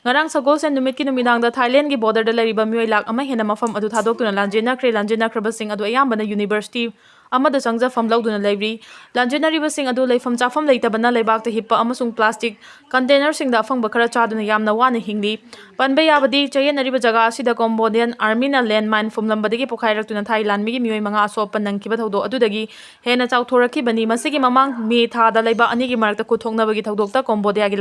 ꯉꯔꯥꯡ ꯁꯒꯣꯜꯁꯦꯟ ꯅꯨꯃꯤꯠꯀꯤ ꯅꯨꯃꯤꯗꯥꯡꯗ Thailand ꯒꯤ border ꯗ ꯂꯩꯔꯤꯕ ꯃꯤꯑꯣꯏ ꯂꯥꯈ ꯑꯃ ꯍꯦꯟꯅ ꯃꯐꯝ ꯑꯗꯨ ꯊꯥꯗꯣꯛꯇꯨꯅ ꯂꯥꯟꯖꯦꯟꯅꯈ꯭ꯔꯦ꯫ ꯂꯥꯟꯖꯦꯟꯅꯈ꯭ꯔꯕꯁꯤꯡ ꯑꯗꯨ ꯑꯌꯥꯝꯕꯅ university ꯑꯃꯗ ꯆꯪꯖꯐꯝ ꯂꯧꯗꯨꯅ ꯂꯩꯔꯤ꯫ ꯂꯥꯟꯖꯦꯟꯅꯔꯤꯕꯁꯤꯡ ꯑꯗꯨ ꯂꯩꯐꯝ ꯆꯥꯐꯝ ꯂꯩꯇꯕꯅ ꯂꯩꯕꯥꯛꯇ ꯍꯤꯞꯄ ꯑꯃꯁꯨꯡ plastic container ꯁꯤꯡꯗ ꯑꯐꯪꯕ ꯈꯔ ꯆꯥꯗꯨꯅ ꯌꯥꯝꯅ ꯋꯥꯅ ꯍꯤꯡꯂꯤ꯫ ꯄꯟꯕ ꯌꯥꯕꯗꯤ, ꯆꯌꯦꯠꯅꯔꯤꯕ ꯖꯒꯥ ꯑꯁꯤꯗ Cambodian army ꯅ landmine ꯐꯨꯝꯂꯝꯕꯗꯒꯤ ꯄꯣꯈꯥꯏꯔꯛꯇꯨꯅ ꯊꯥꯏ ꯂꯥꯟꯃꯤꯒꯤ ꯃꯤꯑꯣꯏ ꯃꯉꯥ ꯑꯁꯣꯛꯄ ꯅꯪꯈꯤꯕ ꯊꯧꯗꯣꯛ ꯑꯗꯨꯗꯒꯤ ꯍꯦꯟꯅ ꯆꯥꯎꯊꯣꯔꯛꯈꯤꯕꯅꯤ꯫ ꯃꯁꯤꯒꯤ ꯃꯃꯥꯡ ꯃꯦ ꯊꯥꯗ ꯂꯩꯕꯥꯛ ꯑꯅꯤꯒꯤ ꯃꯔꯛꯇ ꯈꯨꯠ ꯊꯣꯛꯅꯕꯒꯤ ꯊꯧꯗꯣꯛꯇ ꯀꯣꯝꯕꯣꯗꯤꯌꯥꯒꯤ